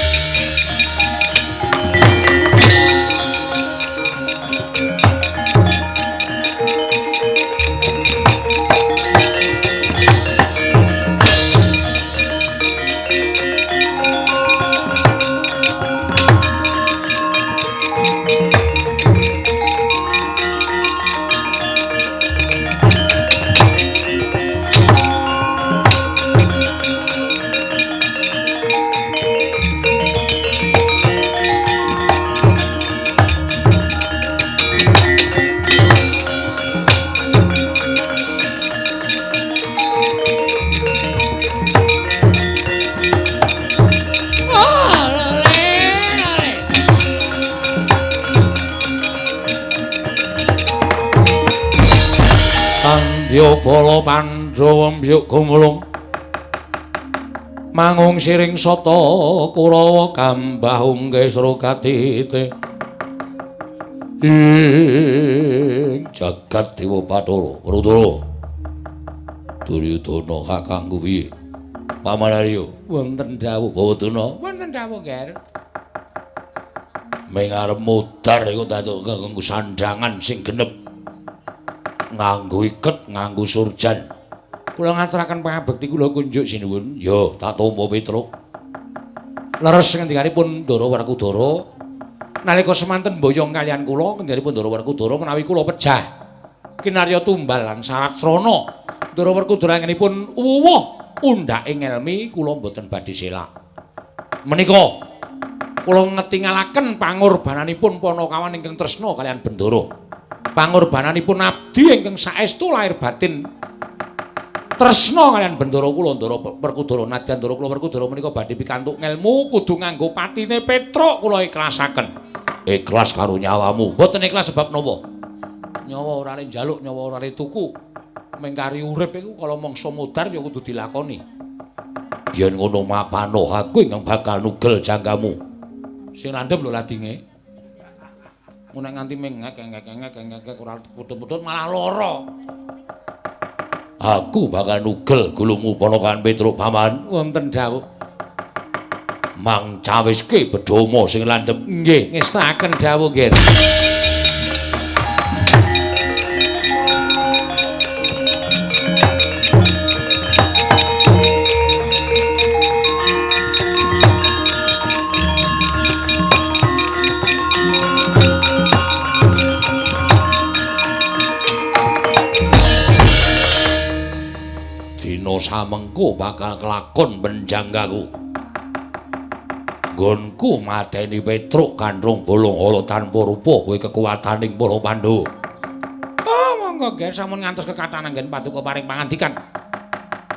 Tandya bala Pandhawa mbyuk gumulung Mangung siring sata Kurawa kambah ungkesra katite. Ing jagat Dewa Bathara Werkudara. Duryudana kakangku piye? Paman Arya, wonten dawuh. Bawadana, wonten dawuh, Ger. Ming arep mudhar iku datuk nganggo sandhangan sing genep. Nganggo iket, nganggo surjan. Kula ngaturaken pangabekti kula kunjuk sinuwun. Yo, tak tampa Petruk. Leres ngendikanipun Ndara Werkudara nalika semanten mboyong kaliyan kula, ngendikanipun Ndara Werkudara menawi kula pejah kinarya tumbal lan syarat srana. Ndara Werkudara anggenipun wuwuh undhake ngelmi kula mboten badhe selak. Menika kula ngetingalaken pangorbananipun panakawan ingkang tresna kaliyan Bendara. Pangorbananipun abdi ingkang saestu lahir batin tresna kaliyan Bendara kula Ndara Werkudara. Nadyan Ndara kula Werkudara menika badhe pikantuk ngelmu kudu nganggo patine Petruk kula ikhlasaken. Ikhlas karo nyawamu. Mboten ikhlas sebab napa? Nyawa ora le njaluk, nyawa ora le tuku. Mengkari urip iku kala mangsa modar ya kudu dilakoni. Yen ngono mapano aku ingkang bakal nugel jangkamu. Sing landhep lho ladinge. Nek nganti mengek-ngek-ngek ora putut-putut malah lara. Aku bakal nugel gulumu ponakan Petruk paman. Wonten dawuh. Mang cawiske bedhoma sing landhep. Nggih, ngestakaken dawuh nggih. Samengko bakal kelakon penjanggaku. Nggonku mateni Petruk kandrung bolong ala tanpa rupa kuwi kekuwataning para Pandhawa. Oh, monggo nggih sampun ngantos kekathahan anggen paduka paring pangandikan.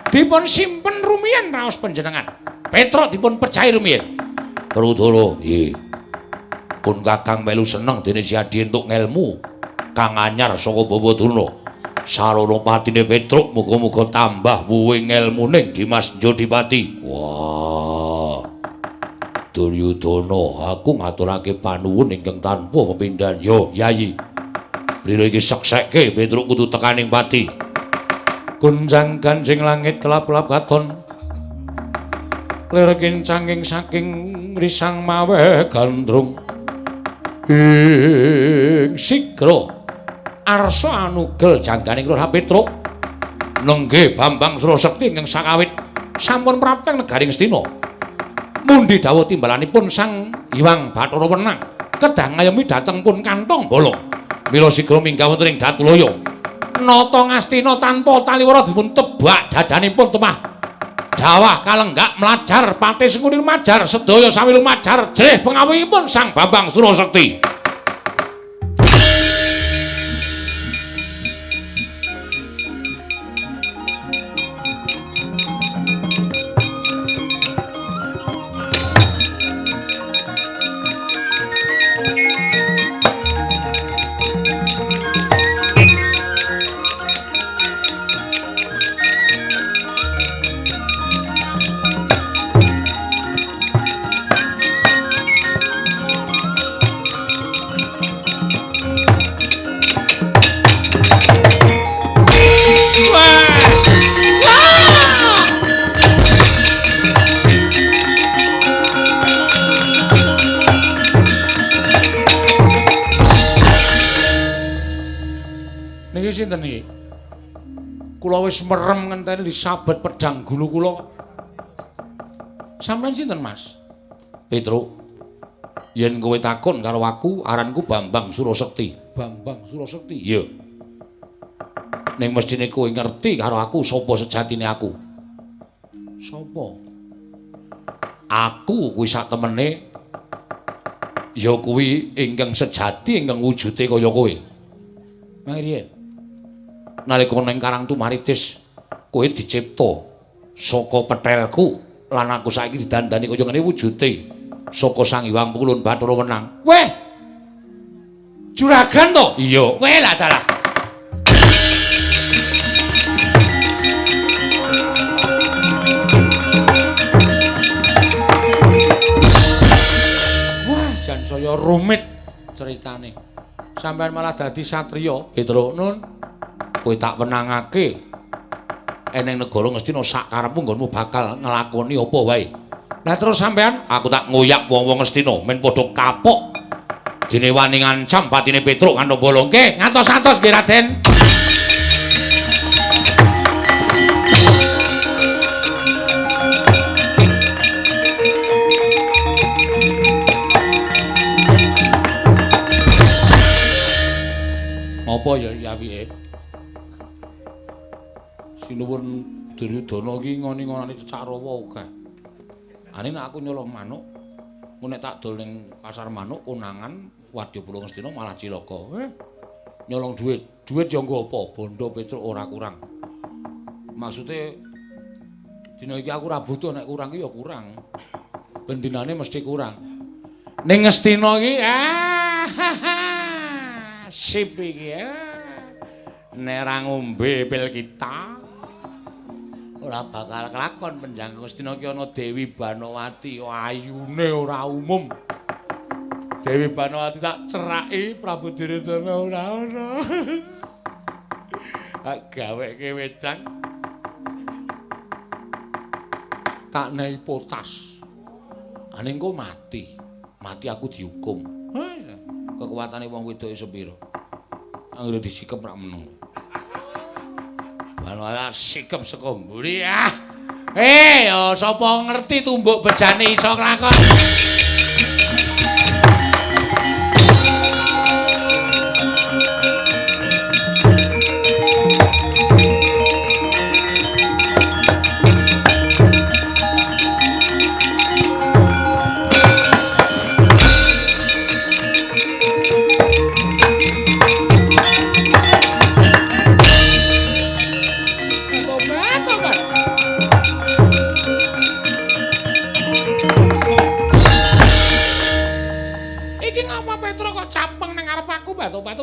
Dipun simpen rumiyin raos panjenengan. Petruk dipun pejahi rumiyin. Werkudara, nggih. Pun Kakang melu seneng dene si Adi entuk ngelmu kang anyar saka Bawadana. Sarana patine Petruk muga-muga tambah wuwe ngelmuning Dimas Jodipati. Wah. Duryudana, aku ngaturake panuwun ingkang tanpa pepindhan. Yo, Yayi. Blira iki seksekke Petruk kudu tekaning pati. Gunjang ganjing langit kelap-kelap katon. Lir kincanging saking risang mawe gandrung. Ing sigra arsa anugel jangganing Lurah Petruk nenggih Bambang Surasekti ingkang sakawit sampun prapteng negaring Ngastina. Mundi dawuh timbalanipun Sang Hyang Bathara Wenang kedah ngayomi dhateng pun kantong bolong. Mila sigra minggah wonten ing Datulaya. Nata Ngastina tanpa taliwara dipun tebak dadanipun temah dawah kalenggak mlajar pati sengkuni lumajar sedaya sami lumajar jrih pengawihipun Sang Bambang Surasekti. Niki sinten niki? Kula wis merem ngenteni disabet pedhang gulu kula. Sampeyan sinten, Mas? Petruk. Yen kowe takon karo aku, aranku Bambang Surasekti. Bambang Surasekti? Iya. Ning mesthine kowe ngerti karo aku sapa sejatine aku. Sapa? Aku kuwi sak temene ya kuwi ingkang sejati ingkang wujude kaya kowe. Mangriyen. Nalika ning Karang Tumaritis kowe dicipta saka pethelku lan aku saiki didandani kaya ngene wujude saka Sang Hyang Pulun Bathara Wenang. Weh. Juragan to? Iya. Weh lah dalah. Saya rumit ceritane. Sampeyan malah dadi satriya, Petruk. Nun, kowe tak wenangake. Eneng negara Ngastina sak karepmu nggonmu bakal nglakoni apa wae. Lah terus sampeyan, aku tak ngoyak wong-wong Ngastina men padha kapok. Dene wani ngancam patine Petruk kanthi bolongke. Ngantos-antos nggih Raden. Apa ya apike? Sinuwun Duryudana iki ngoni-ngonane cecak rawa akeh. Ane nek aku nyolong manuk, nek tak dol ning pasar manuk konangan Wadyabala Ngastina malah cilaka. Nyolong duit, duit ya nggo apa? Bondo Petruk ora kurang. Maksude dina iki aku ora butuh, nek kurang ki ya kurang. Ben dinane mesti kurang. Ning Ngastina iki sip iki ya. Nek ra ngombe pil kita ora bakal kelakon. Penjangka Ngastina ki ana Dewi Banowati, ayune ora umum. Dewi Banowati tak ceraki Prabu Duryudana ora ana. Tak gaweke wedang. Tak nehi potas. Ane engko mati. Mati aku dihukum. Kekuatane wong wedok iso pira? Anggere disikep rak meneng. Banowati sikep saka mburi ah. Ya sapa ngerti tumbuk bejane iso nglakon.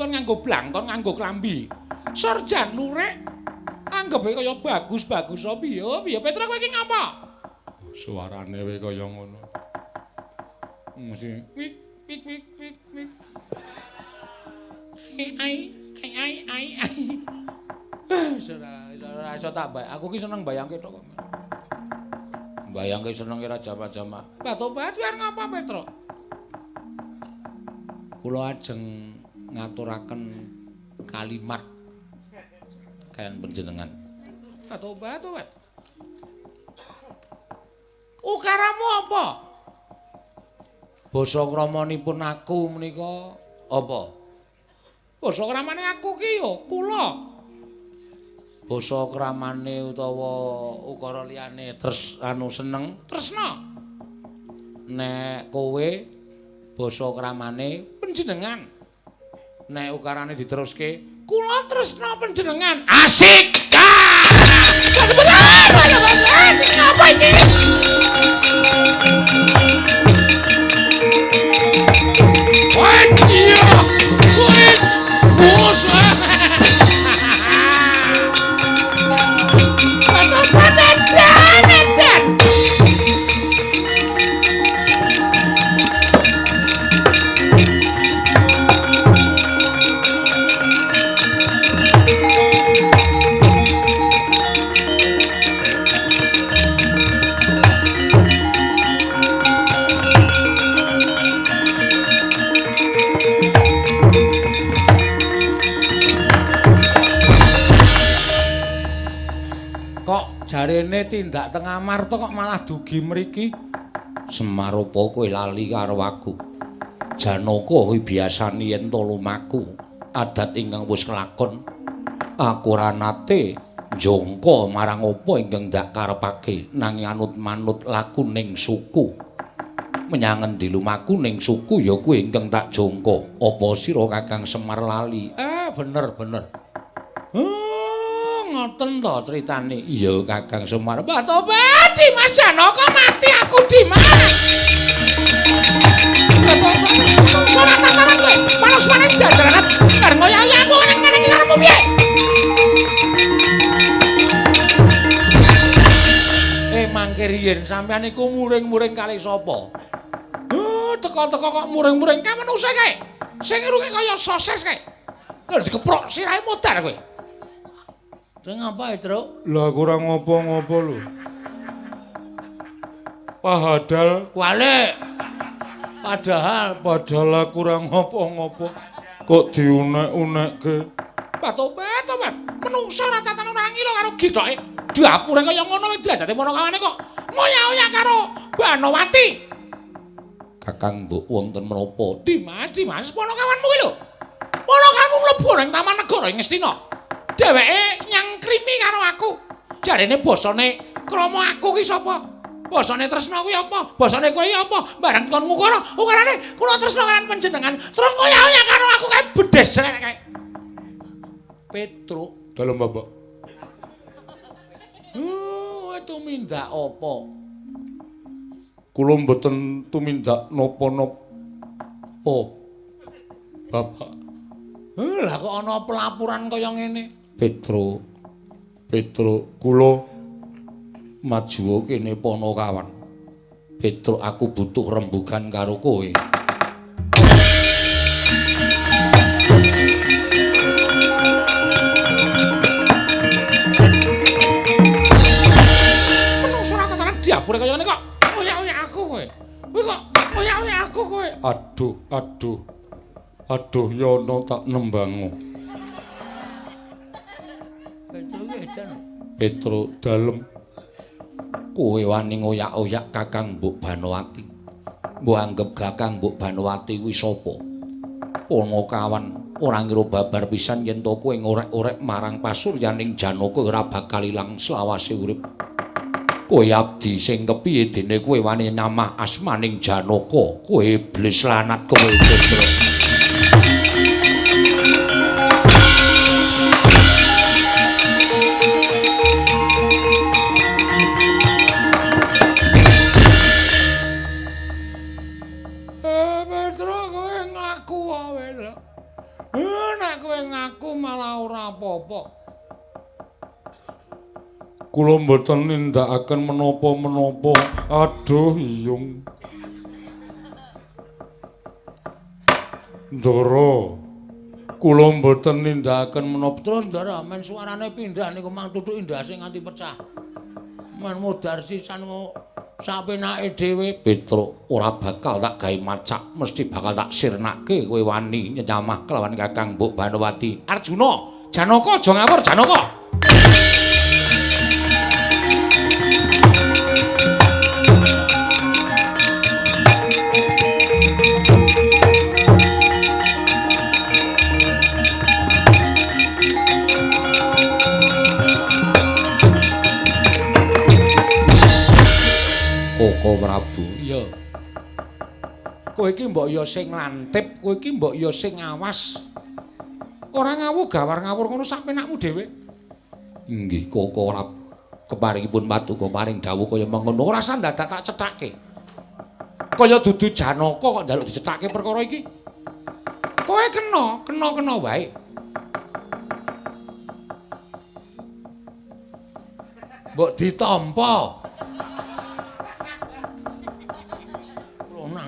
Nganggo blangkon, nganggo klambi. Sarjan lurik anggepe kaya bagus-bagus apa piye? Piye Petruk kowe iki ngapa? Suarane wae kaya ngono. Mesti wik wik wik wik wik. Ai ai ai ai ai. Ora iso tak bayang. Aku ki seneng bayangke tok kok. Bayangke senenge ra jamak-jamak. Batobat kowe ngapa Petruk? Kula ajeng ngaturaken kalimat kalian panjenengan. Tobat, tobat. Ukaramu apa? Basa kramanipun aku menika apa? Basa kramane aku ki ya kula. Basa kramane utawa ukara liyane tres anu seneng tresna. Nek kowe basa kramane panjenengan. Nek ukarane diteruske kula tresna panjenengan. Asik. Apa iki? Wah, iya. Wih. Musuh. Jarene tindak teng Amarta kok malah dugi mriki. Semar apa kowe lali karo aku? Janaka kuwi biasane yen to lumaku adat ingkang wis kelakon. Aku ora nate njongko marang apa ingkang ndak karepake nanging anut manut lakuning suku. Menyang endi lumaku ning suku ya kuwi ingkang tak jongko. Apa sira Kakang Semar lali? Bener bener. Ngoten to critane. Iya Kakang Semar. Tobat Dimas Janaka mati aku Dimas. Ora tataran kowe. Panas-panas jajaran bar ngoyak aku nang kene iki karepmu piye? Mangke riyen sampean iku muring-muring kalih sapa? Teko-teko kok muring-muring kae menungsa kae. Sing irunge kaya sosis kae. Lho dikeprok sirahe modar kowe. Terus ngapa, Truk? Lah kurang ngopo-ngopo lho. Padahal kualik. Padahal aku ora ngopo-ngopo kok diunek-unekke. Tobat, tobat. Menungsa ora tatan ora ngilo karo githoke. Dapure kaya ngono kuwi diajate ponokawane kok moya-oya karo Banowati. Kakang mbok wonten menapa? Dimas, Dimas, ponokawanmu kuwi lho. Ponokawanmu mlebu nang Taman Negara ing Ngastina. Dheweke nyangkrimi karo aku. Jarene basane krama aku ki sapa? Basane tresna kuwi apa? Basane kowe apa? Bareng kon ngukara, ukarane kula tresna kalian panjenengan. Terus ngoya-oya karo aku kae bedes kae. Petruk dalem Bapak. Tumindak apa? Kula mboten tumindak napa-napa. Bapak. Lah kok ana pelaporan kaya ngene? Petruk. Petruk kula maju kene ponokawan. Petruk aku butuh rembugan karo kowe. Menungso ora tatanan diapure kaya ngene kok. Oyak-oyak aku kowe. Kowe kok oyak-oyak aku kowe. Aduh, aduh. Aduh yono tak nembango. Petruk edan. Petruk dalem. Kowe wani ngoyak-oyak Kakang Mbok Banowati. Mbok anggep Kakang Mbok Banowati kuwi sapa? Ponokawan ora ngira babar pisan yen to kowe ngorek-orek marang pasuryaning Janaka ora bakal ilang selawase urip. Kowe abdi sing kepiye dene kowe wani nyamah asmaning Janaka? Kowe iblis lanat kowe Petruk. Kula mboten nindakaken menapa-menapa. Aduh, iyung. Ndara. Kula mboten nindakaken menapa. Terus Ndara, men suarane pindah niku mang tutuki ndase nganti pecah. Men modar sisan kok sapenake dhewe. Petruk ora bakal tak gawe macak, mesti bakal tak sirnake kowe wani nyamah kelawan Kakang Mbok Banowati. Arjuna, Janaka aja ngawur Janaka. Koko Prabu. Iya. Kowe iki mbok ya sing lantip, kowe iki mbok ya sing ngawas. Ora ngawu gawar ngawur ngono sak penakmu dhewe. Inggih Koko Prabu. Keparingipun paduka paring dawuh kaya mengono ora usah dadak tak cethake. Kaya dudu Janaka kok njaluk dicethake perkara iki. Kowe kena, kena-kena wae. Mbok ditampa.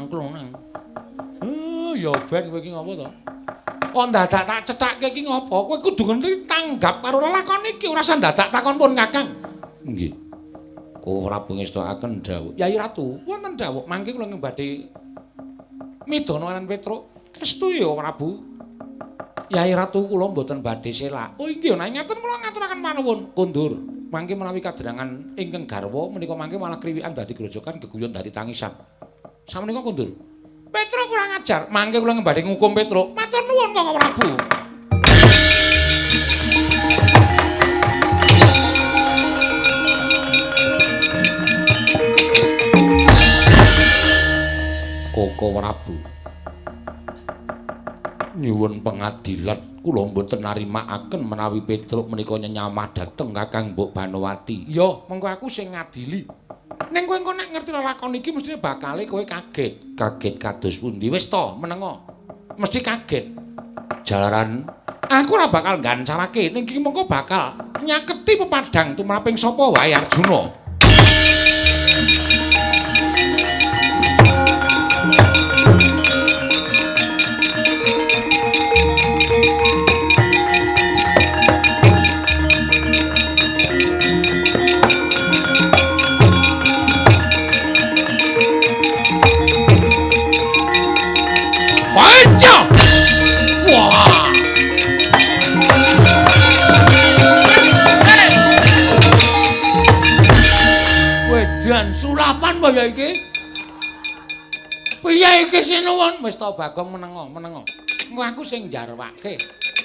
Klonang. Ya ben kowe iki ngopo to? Kok dadak tak cethake iki ngopo? Kowe kudu ngerti tanggap karo lelakon iki, ora usah dadak takon pun Kakang. Nggih. Koko Prabu ngestokaken dawuh. Yayi Ratu, wonten dawuh mangke kula badhe midana lan Petruk. Estu ya Prabu. Yayi Ratu kula mboten badhe selak. Oh inggih, nek ngaten kula ngaturaken panuwun. Kondur. Mangke menawi kadrangan ingkang garwa menika mangke malah kriwikan dadi grojogan geguyon dadi tangisan. Samenika kondur. Petruk kurang ajar, mangke kula badhe ngukum Petruk. Matur nuwun Koko Prabu. Koko Prabu. Nyuwun pengadilan, kula mboten narimakaken menawi Petruk menika nyenyamah dhateng Kakang Mbok Banowati. Ya, mengko aku sing ngadili. Ning kowe engko nek ngerti lelakon iki mestine bakale kowe kaget. Kaget kados pundi? Wis to, menengo. Mesti kaget. Jalaran aku ora bakal nggancarake, ning iki mengko bakal nyaketi pepadang tumraping sapa wae Arjuna. ya iki. Piye iki sinuwun? Wis to Bagong menengo, menengo. Engko aku sing njarwake.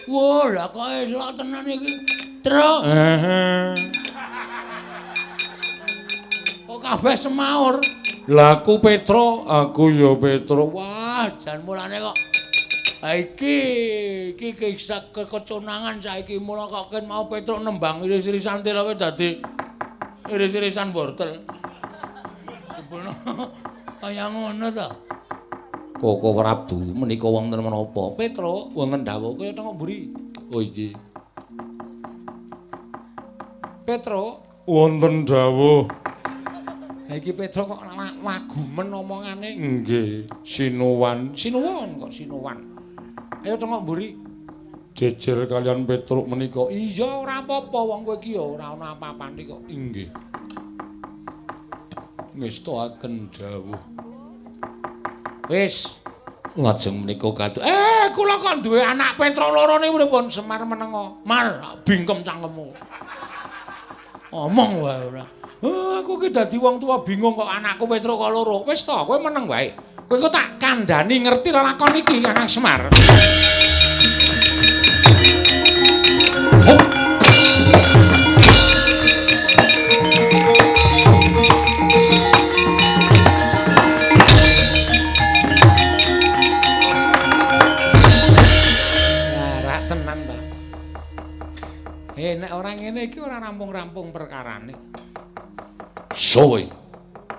Wah, lah kok elok tenan iki. Truk. Heeh. Kok kabeh semaur. Lah aku Petro, aku ya Petro. Wah, jan mulane kok ha iki iki kisah keconangan saiki mula kok ken mau Petruk nembang iris-irisan tilawe dadi iris-irisan wortel. Jebulno kaya ngono to. Koko Prabu menika wonten menapa? Petruk wonten dawuh kaya tengok mburi. Oh iki. Petruk wonten dawuh. Ha iki Petruk kok wagumen omongane. Nggih, sinuwan. Sinuwun kok sinuwan. Ayo tengok mburi. Jejer kalian Petruk menika. Iya ora apa-apa wong kowe iki ya ora ana apa-apane kok. Inggih. Ngestakaken dawuh. Wis, lajeng menika kados kula kok duwe anak Petruk loro niku pripun? Semar menengo. Mar, bingkem cangkemmu. Omong wae ora. Aku iki dadi wong tua bingung kok anakku Petruk kok loro. Wis to, kowe meneng wae. Kowe kok tak kandhani ngerti lelakon iki Kakang Semar. Hup. Rak tenan ta. Nek ora ngene iki ora rampung-rampung perkarane. Sowe.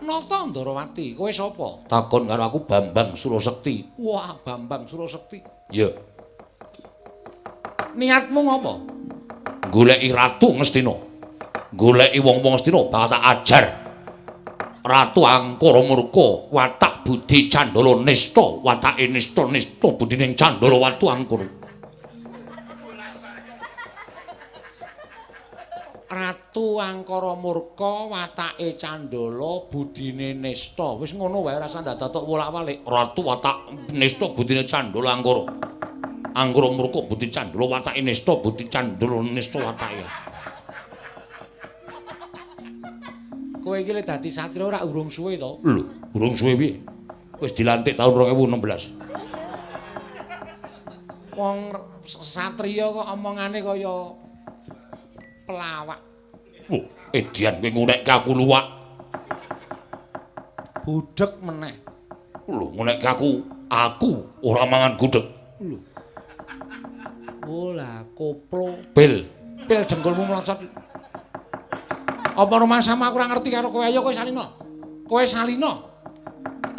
Nata Ndarawati, kowe sapa? Takon karo aku Bambang Surasekti. Wah, Bambang Surasekti. Ya. Niatmu ngopo? Goleki Ratu Ngastina. Goleki wong-wong Ngastina bakal tak ajar. Ratu Angkara Murka, watak budi candala nista, watake nista nista budining candala watu angkara. Ratu Angkara Murka, watake candala, budine nista. Wis ngono wae ora usah ndadak wolak-walik. Ratu watak nista budine candala angkara. Angkara murka budi candala watake nista budi candala nista watake. Kowe iki le dadi satriya ora urung suwe to? Lho, urung suwe piye? Wis dilantik taun 2016. Wong satriya kok omongane kaya pelawak. Oh, edian kowe ngunekke aku luwak. Budheg meneh. Lho, ngunekke aku ora mangan gudheg. Lho. Oh lah, koplo. Pil. Pil dengkulmu mlocot. Apa rumangsamu aku ora ngerti karo kowe? Ayo kowe salina. Kowe salina.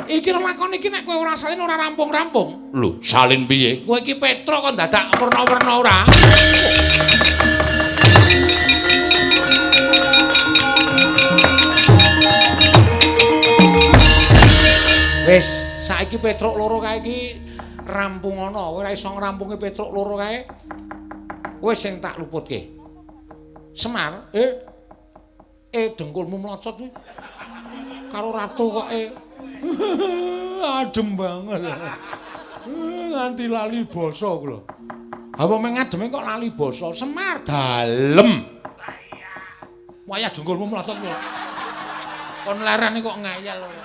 Iki lelakon iki nek kowe ora salin ora rampung-rampung. Lho, salin piye? Kowe iki Petruk kok dadak werna-werna ora? Wis, saiki Petruk loro kae iki rampung ana. Kowe ora iso ngrampungi Petruk loro kae. Kowe sing tak luputke. Semar, dengkulmu mlocot kuwi. Karo ratu kok Adem banget. Nganti lali basa kula. Apa meng ademe kok lali basa? Semar dalem. Wayah dengkulmu mlocot kuwi. Kon lerene kok ngayal ora.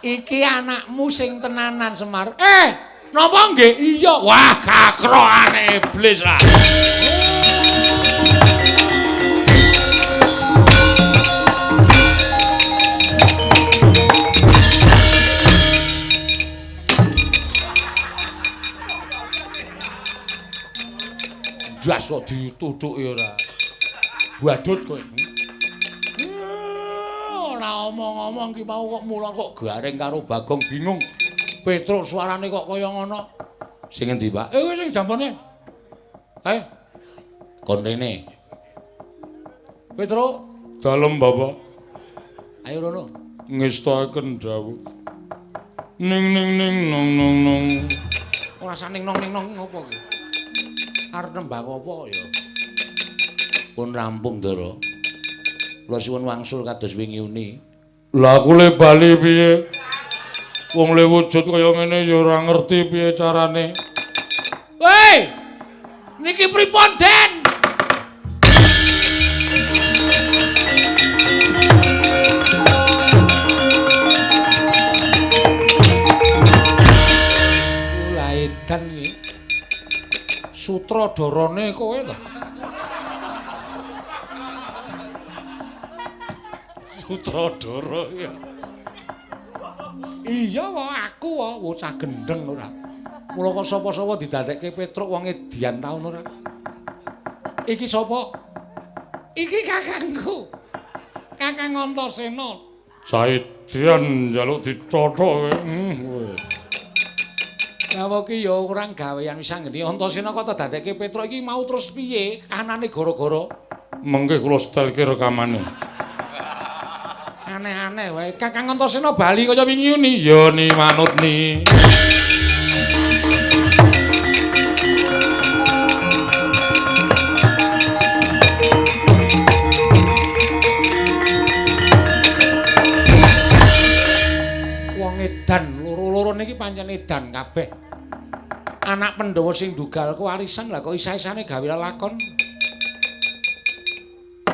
Iki anakmu sing tenanan Semar. Napa nggih? Iya. Wah, kakrokane iblis lah. Jas kok dituthuki ora. Badut kowe. Ora omong-omong ki mau kok mula kok garing karo Bagong bingung. Petruk suarane kok kaya ngono. Sing endi, Pak? Sing jampone. Kae. Kon rene. Petruk, dalem Bapak. Ayo rono. Ngestakaken dawuh. Ning ning ning nong nong nong. Ora saning nong ning nong ngopo ki? Arep nembang apa ya? Pun rampung, Ndara. Kula suwun wangsul kados wingi uni. Lah aku le bali piye? Wong le wujud kaya ngene ya ora ngerti piye carane. Woi! Niki pripun, Den? edan iki. Sutradarane kowe to. Sutradara ya. Iya wae aku wae bocah gendeng ora. Mula kok sapa-sapa didadekke Petruk wong edian taun ora. Iki sapa? Iki kakangku. Kakang Antasena. Saidian njaluk dicothok kowe. Kowe. Lah iki ya ora gawean wis anggene Antasena kok dadekke Petruk iki mau terus piye? Anane gara-gara mengke kula setelke rekamane. Aneh-aneh wae. Kakang Antasena bali kaya wingi ni. Ya ni manut ni. Wong edan loro-loro niki pancen edan kabeh. Anak Pandhawa sing dugal kewarisan lah kok isa-isane gawe lelakon.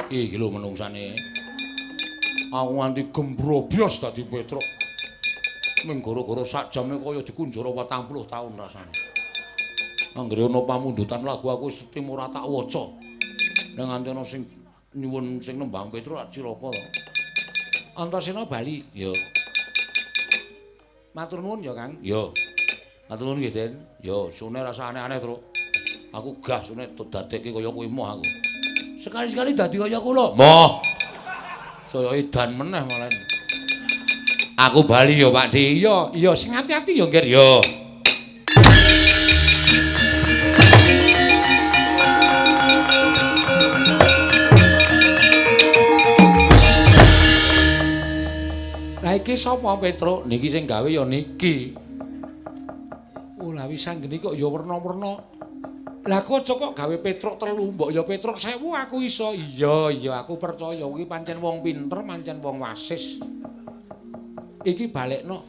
Iki lho menungsane. Aku nganti gembrobyos dadi Petruk. Ming gara-gara sak jame kaya dikunjara 40 taun rasane. Anggere ana pamundutan lagu aku wis tim ora tak waca. Nek nganti ana sing nyuwun sing nembang Petruk rak cilaka to. Antasena bali. Ya. Matur nuwun ya, Kang. Ya. Matur nuwun nggih, Den. Ya, sune rasa aneh-aneh, Truk. Aku gah sune dadekke kaya kowe moh aku. Sekali-sekali dadi kaya kula. Moh. Saya edan meneh malah. Aku bali ya, Pak Di. Iya, iya sing ati-ati ya, Nggir. Ya. Lah iki sapa Petruk? Niki sing gawe ya niki. Oh, lah wis anggene kok ya werna-werna. Lah kok aja kok gawe Petruk 3, mbok ya Petruk 1000 aku iso. Iya, iya aku percaya kuwi pancen wong pinter, pancen wong wasis. Iki balekno.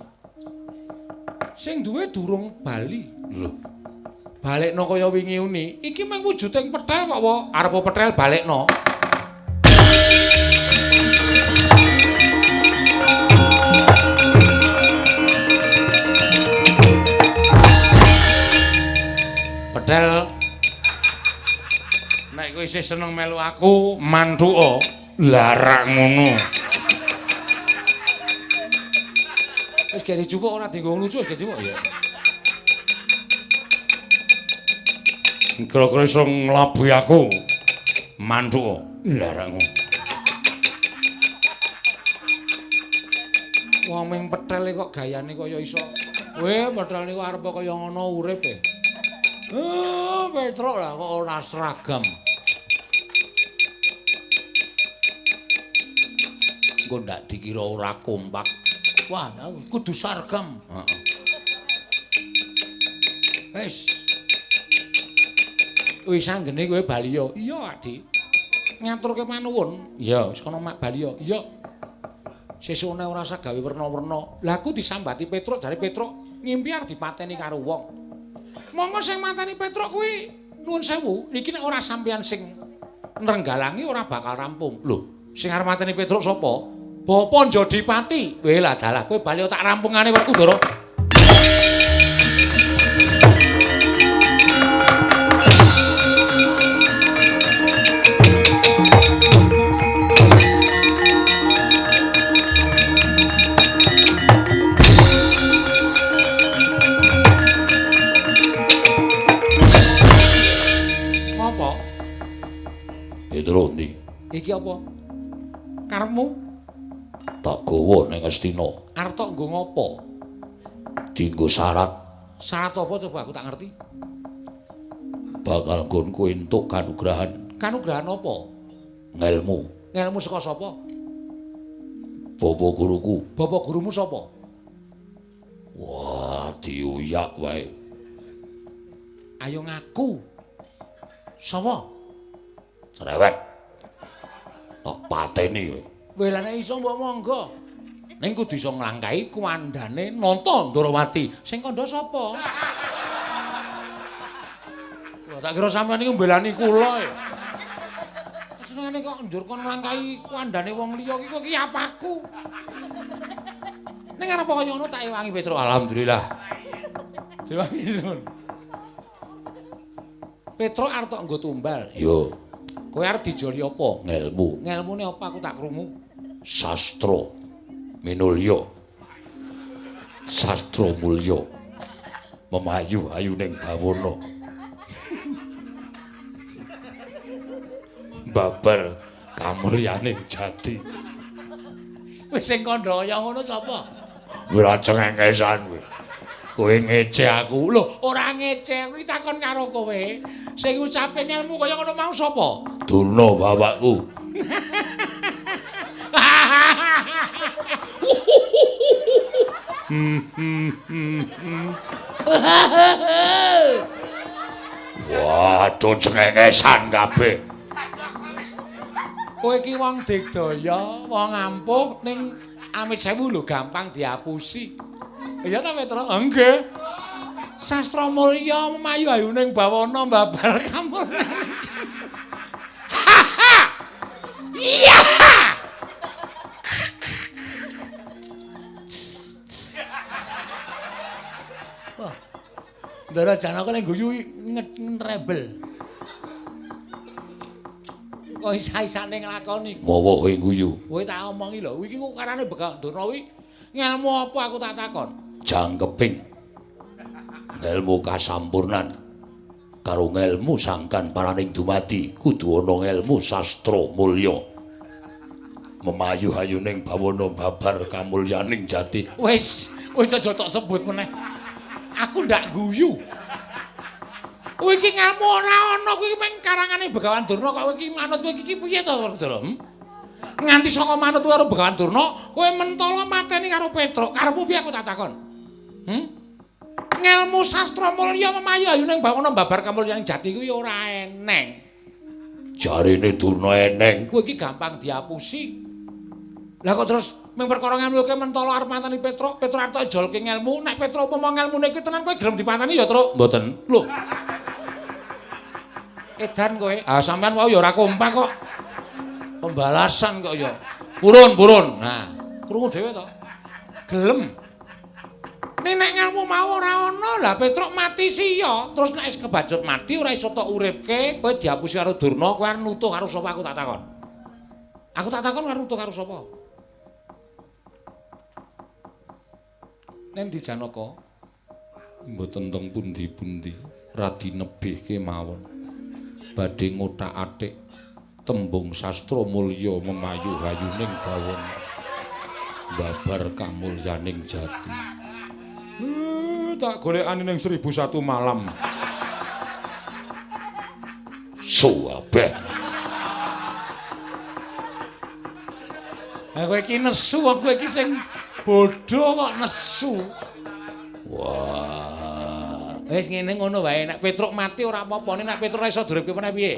Sing duwe durung bali. Lho. Balekno kaya wingi uni. Iki mung wujuding petel kok, wa. Arep petel balekno. Petel nek kowe isih seneng melu aku, manthuka. Larak ngono. Wis gak dijupuk ora dienggo lucu wis gak dijupuk ya. Kira-kira iso nglabuhi aku. Manthuka. Larak ngono. Wong ming petel kok gayane kaya iso. Weh, petel niku arep kaya ngono urip e. Petruk lah kok ora seragam. Engko ndak dikira ora kompak. Wah, kudu seragam. Heeh. Wis. Wis anggene kowe bali ya. Iya, Adi. Ngaturke panuwun. Iya, wis kono mak bali ya. Iya. Sesukne ora usah gawe werna-werna. Lah aku disambati Petruk, jare Petruk ngimpi arep dipateni karo wong. Monggo sing mateni Petruk kuwi nuwun sewu, niki nek ora sampeyan sing nrenggalangi ora bakal rampung. Lho, sing arep mateni Petruk sapa? Bapa Njodipati. Weh lah dalah kowe bali tak rampungane Werkudara. Apa? Petruk ndi? Iki apa? Karepmu? Tak gawa ning Astina. Arep tok nggo ngopo? Dinggo syarat. Syarat apa coba aku tak ngerti. Bakal nggonku entuk kanugrahan. Kanugrahan apa? Ngelmu. Ngelmu saka sapa? Bapak guruku. Bapak gurumu sapa? Wah, diuyak wae. Ayo ngaku. Sapa? Cerewet. Tak pateni kowe. Weh lah nek iso mbok monggo. Ning kudu iso nglangkahi kuwandane Nata Ndrawati. Sing kandha sapa? Wah, tak kira sampeyan niku mbelani kula ya. Senengane kok njur kon nglangkahi kuwandane wong liya iki kok iki apaku. Ning arep kaya ngono tak ewangi Petruk. Alhamdulillah. Diwangi sun. Petruk arep tok nggo tumbal. Yo. Kowe arep dijoli apa? Ngelmu. Ngelmune apa aku tak krungu? Sastra minulya. Sastra mulya. Memayu ayuning bawana. Babar kamulyaning jati. Wis sing kandha kaya ngono sapa? Ora cengengesan kowe. Kowe ngece aku. Lho, ora ngece, kuwi takon karo kowe. Sing ngucape ngelmu kaya ngono mau sapa? Durna bapakku. Waduh, cengengesan kabeh. Kowe iki wong digdaya, wong ampuh ning amit sewu lho gampang diapusi. Iya ta, Petro? Nggih. Sastra mulya memayu ayuning bawana babar kamulyan. Iya. Wah. Ndara Janaka lek guyu nrebel. Kok isa-isane nglakoni. Mawa kowe guyu. Kowe tak omongi lho, iki kok karane Begawan Durna kuwi ngelmu apa aku tak takon? Jangkeping ngelmu kasampurnan karo ngelmu sangkan paraning dumadi kudu ana ngelmu sastra mulya. Memayu hayuning bawana babar kamulyaning jati. Wis, wis aja tok sebut meneh. Aku ndak guyu. Kowe iki ngelmu ora ana, kuwi mung karangane Begawan Durna kok kowe iki manut kowe iki piye to, Werkudara? Nganti saka manut kowe karo Begawan Durna, kowe mentala mateni karo Petruk. Karepmu piye aku tak takon? Ngelmu sastra mulya memayu ayuning bawana babar kamulyaning jati kuwi ora eneng. Jarene Durna eneng. Kowe iki gampang diapusi. Lah kok terus mung perkara ngelmu kowe mentala arep mateni Petruk, Petruk arep ijolke ngelmu, nek Petruk umpama ngelmune kuwi tenan kowe gelem dipateni ya, Truk? Mboten. Lho. Edan kowe. Ah sampean wau ya ora kompak kok. Pembalasan kok ya. Purun-purun. Nah, krungu dhewe to. Gelem. Nek ngelmu mau ora ana, lah Petruk mati siya. Terus nek wis kebacut mati ora iso tok uripke, kowe diapusi karo Durna, kowe arep nutuh karo sapa aku tak takon. Aku tak takon karo nutuh karo sapa? Nen di Janaka? Mboten teng pundi-pundi, radi nebih kemawon. Badhe ngothak-athik tembung sastra mulya memayu hayuning bawana babar kamulyaning jati. Tak golekane ning 1001 malam. Suwabeh. Lah kowe iki nesu, wong kowe iki sing bodho kok nesu. Wah. Wis ngene ngono wae, nek Petruk mati ora apa-apa, nek Petruk ora iso duripke meneh piye?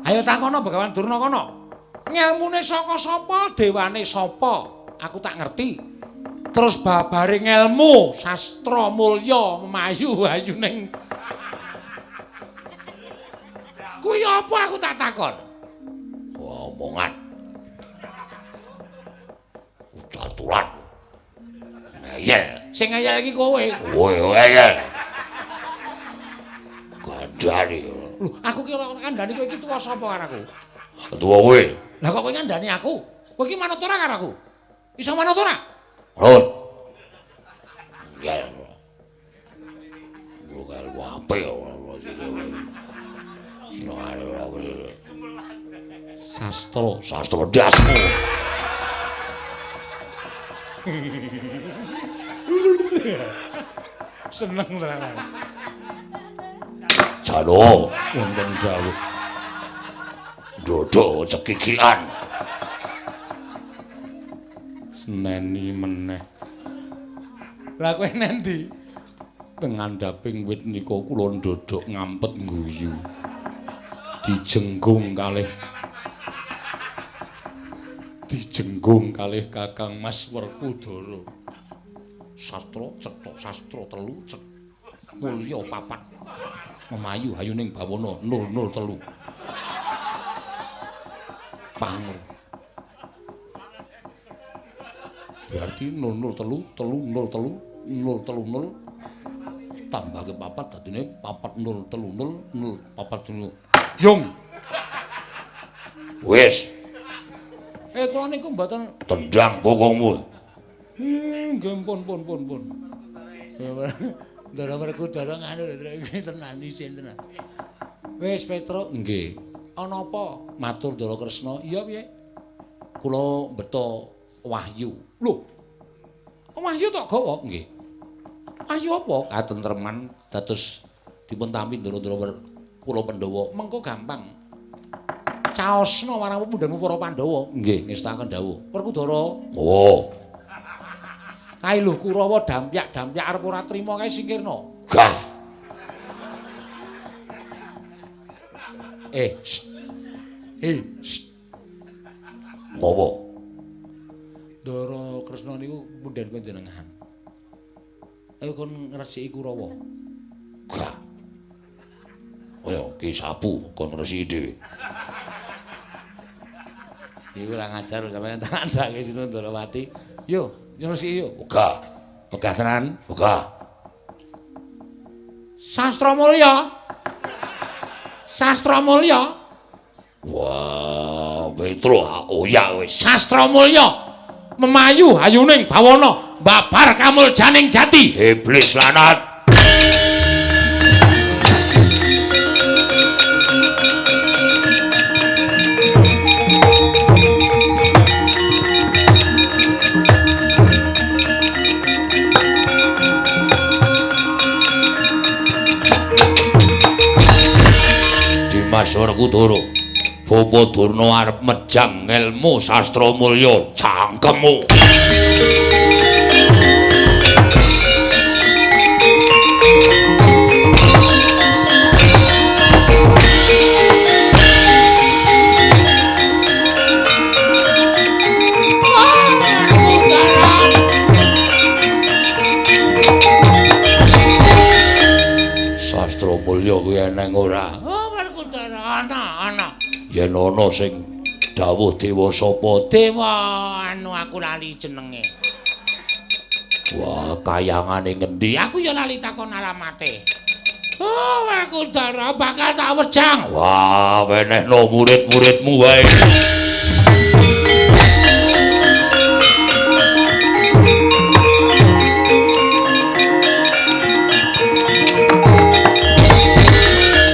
Ayo takono Begawan Durna kono. Ngelmune saka sapa, dewane sapa? Aku tak ngerti. Terus babare ngelmu sastra mulya memayu ayuning kuwi apa aku tak takon? Omongan. Caturan. Ngeyel. Sing ngeyel iki kowe. Kowe ngeyel. Kandhani. Lho, aku ki ora kandhani kowe iki tuwa sapa karo aku? Tuwa kowe. Lah kok kowe ngandhani aku? Kowe iki manut ora karo aku? Iso manut ora? Manut. Ngeyel. Bukan wape. Sastra, sastra dasmu. Seneng tenan. Jalo wonten dawuh. Dodok cekikian. Seneni meneh. Lah kowe nendi? Teng ngandhaping wit nika kula ndodok ngampet guyu. Dijenggung kalih Kakang Mas Werkudara. Sastra cetha sastra telu cet mulya papat. Memayu hayuning bawana 003. Pangur. Berarti 003 303 030 Tambahke 4 dadine 4 0 3 0 0 4 0. Yung. Wis. Kula niku mboten tendang bokongmu. Nggih pun pun pun pun. Ndara Werkudara nganu lho iki tenan isin tenan. Wis Petruk, nggih. Ana apa? Matur Ndara Kresna. Iya piye? Kula mbeta wahyu. Lho. Wahyu tok gawa? Nggih. Wahyu apa? Katentreman dados dipun tampi ndara-ndara kula Pandhawa. Mengko gampang. Caosna marang pepundhenmu para Pandhawa. Nggih, ngestakaken dawuh. Werkudara. Oh. Kae lho Kurawa dampyak-dampyak arep ora trima kae singkirna. Gah. Ngopo? Ndara Kresna niku pundhen panjenengan. Ayo kon ngresiki Kurawa. Gah. Ayo ki sapu kon ngresiki dhewe. Iku ora ngajar sampeyan tak kandhake Sinun Ndarawati. Yo, ngresiki yo. Ogah. Megah tenan. Ogah. Sastra Mulya. Sastra Mulya. Wah, Petro oyak wis. Sastra Mulya. Memayu hayuning bawana, babar kamuljaning jati. Iblis lanat. Dimas Werkudara, Bapa Durna arep mejang ngelmu sastra mulya cangkemmu. Sastra mulya kuwi eneng ora? Ana, ana. Yen ana sing dawuh dewa sapa? Dewa anu aku lali jenenge. Wah, kayangane ngendi? Aku ya lali takon alamate. Oh, aku dara bakal tak wejang. Wah, wenehno murid-muridmu wae.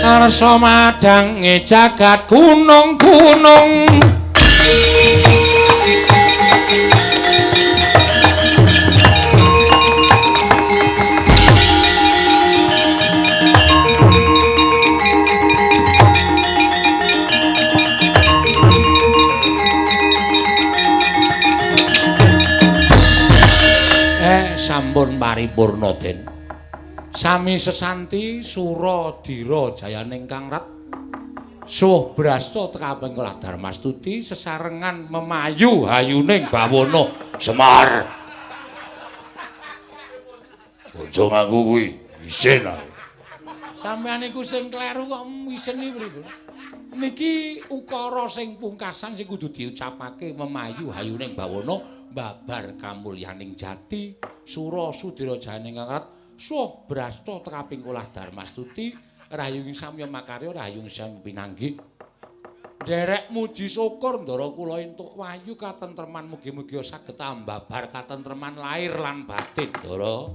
Arsa madange jagat gunung-gunung. Sampun paripurna Den. Sami sesanti sura dira jayaning Kang Rat. Suh brasta tekaping kala Darmastuti sesarengan memayu hayuning bawana Semar. Aja nganggo kuwi, isin aku. Sampeyan iku sing kleru kok isin iki pripun? Niki ukara sing pungkasan sing kudu diucapake memayu hayuning bawana babar kamulyaning jati sura sudira jayaning Kang Rat. Suh brasta tekaping kolah Darmastuti rahayung samya makarya rahayung sang pinanggih. Nderek muji syukur ndara kula entuk wahyu katentreman mugi-mugi saged ambabar katentreman lahir lan batin ndara.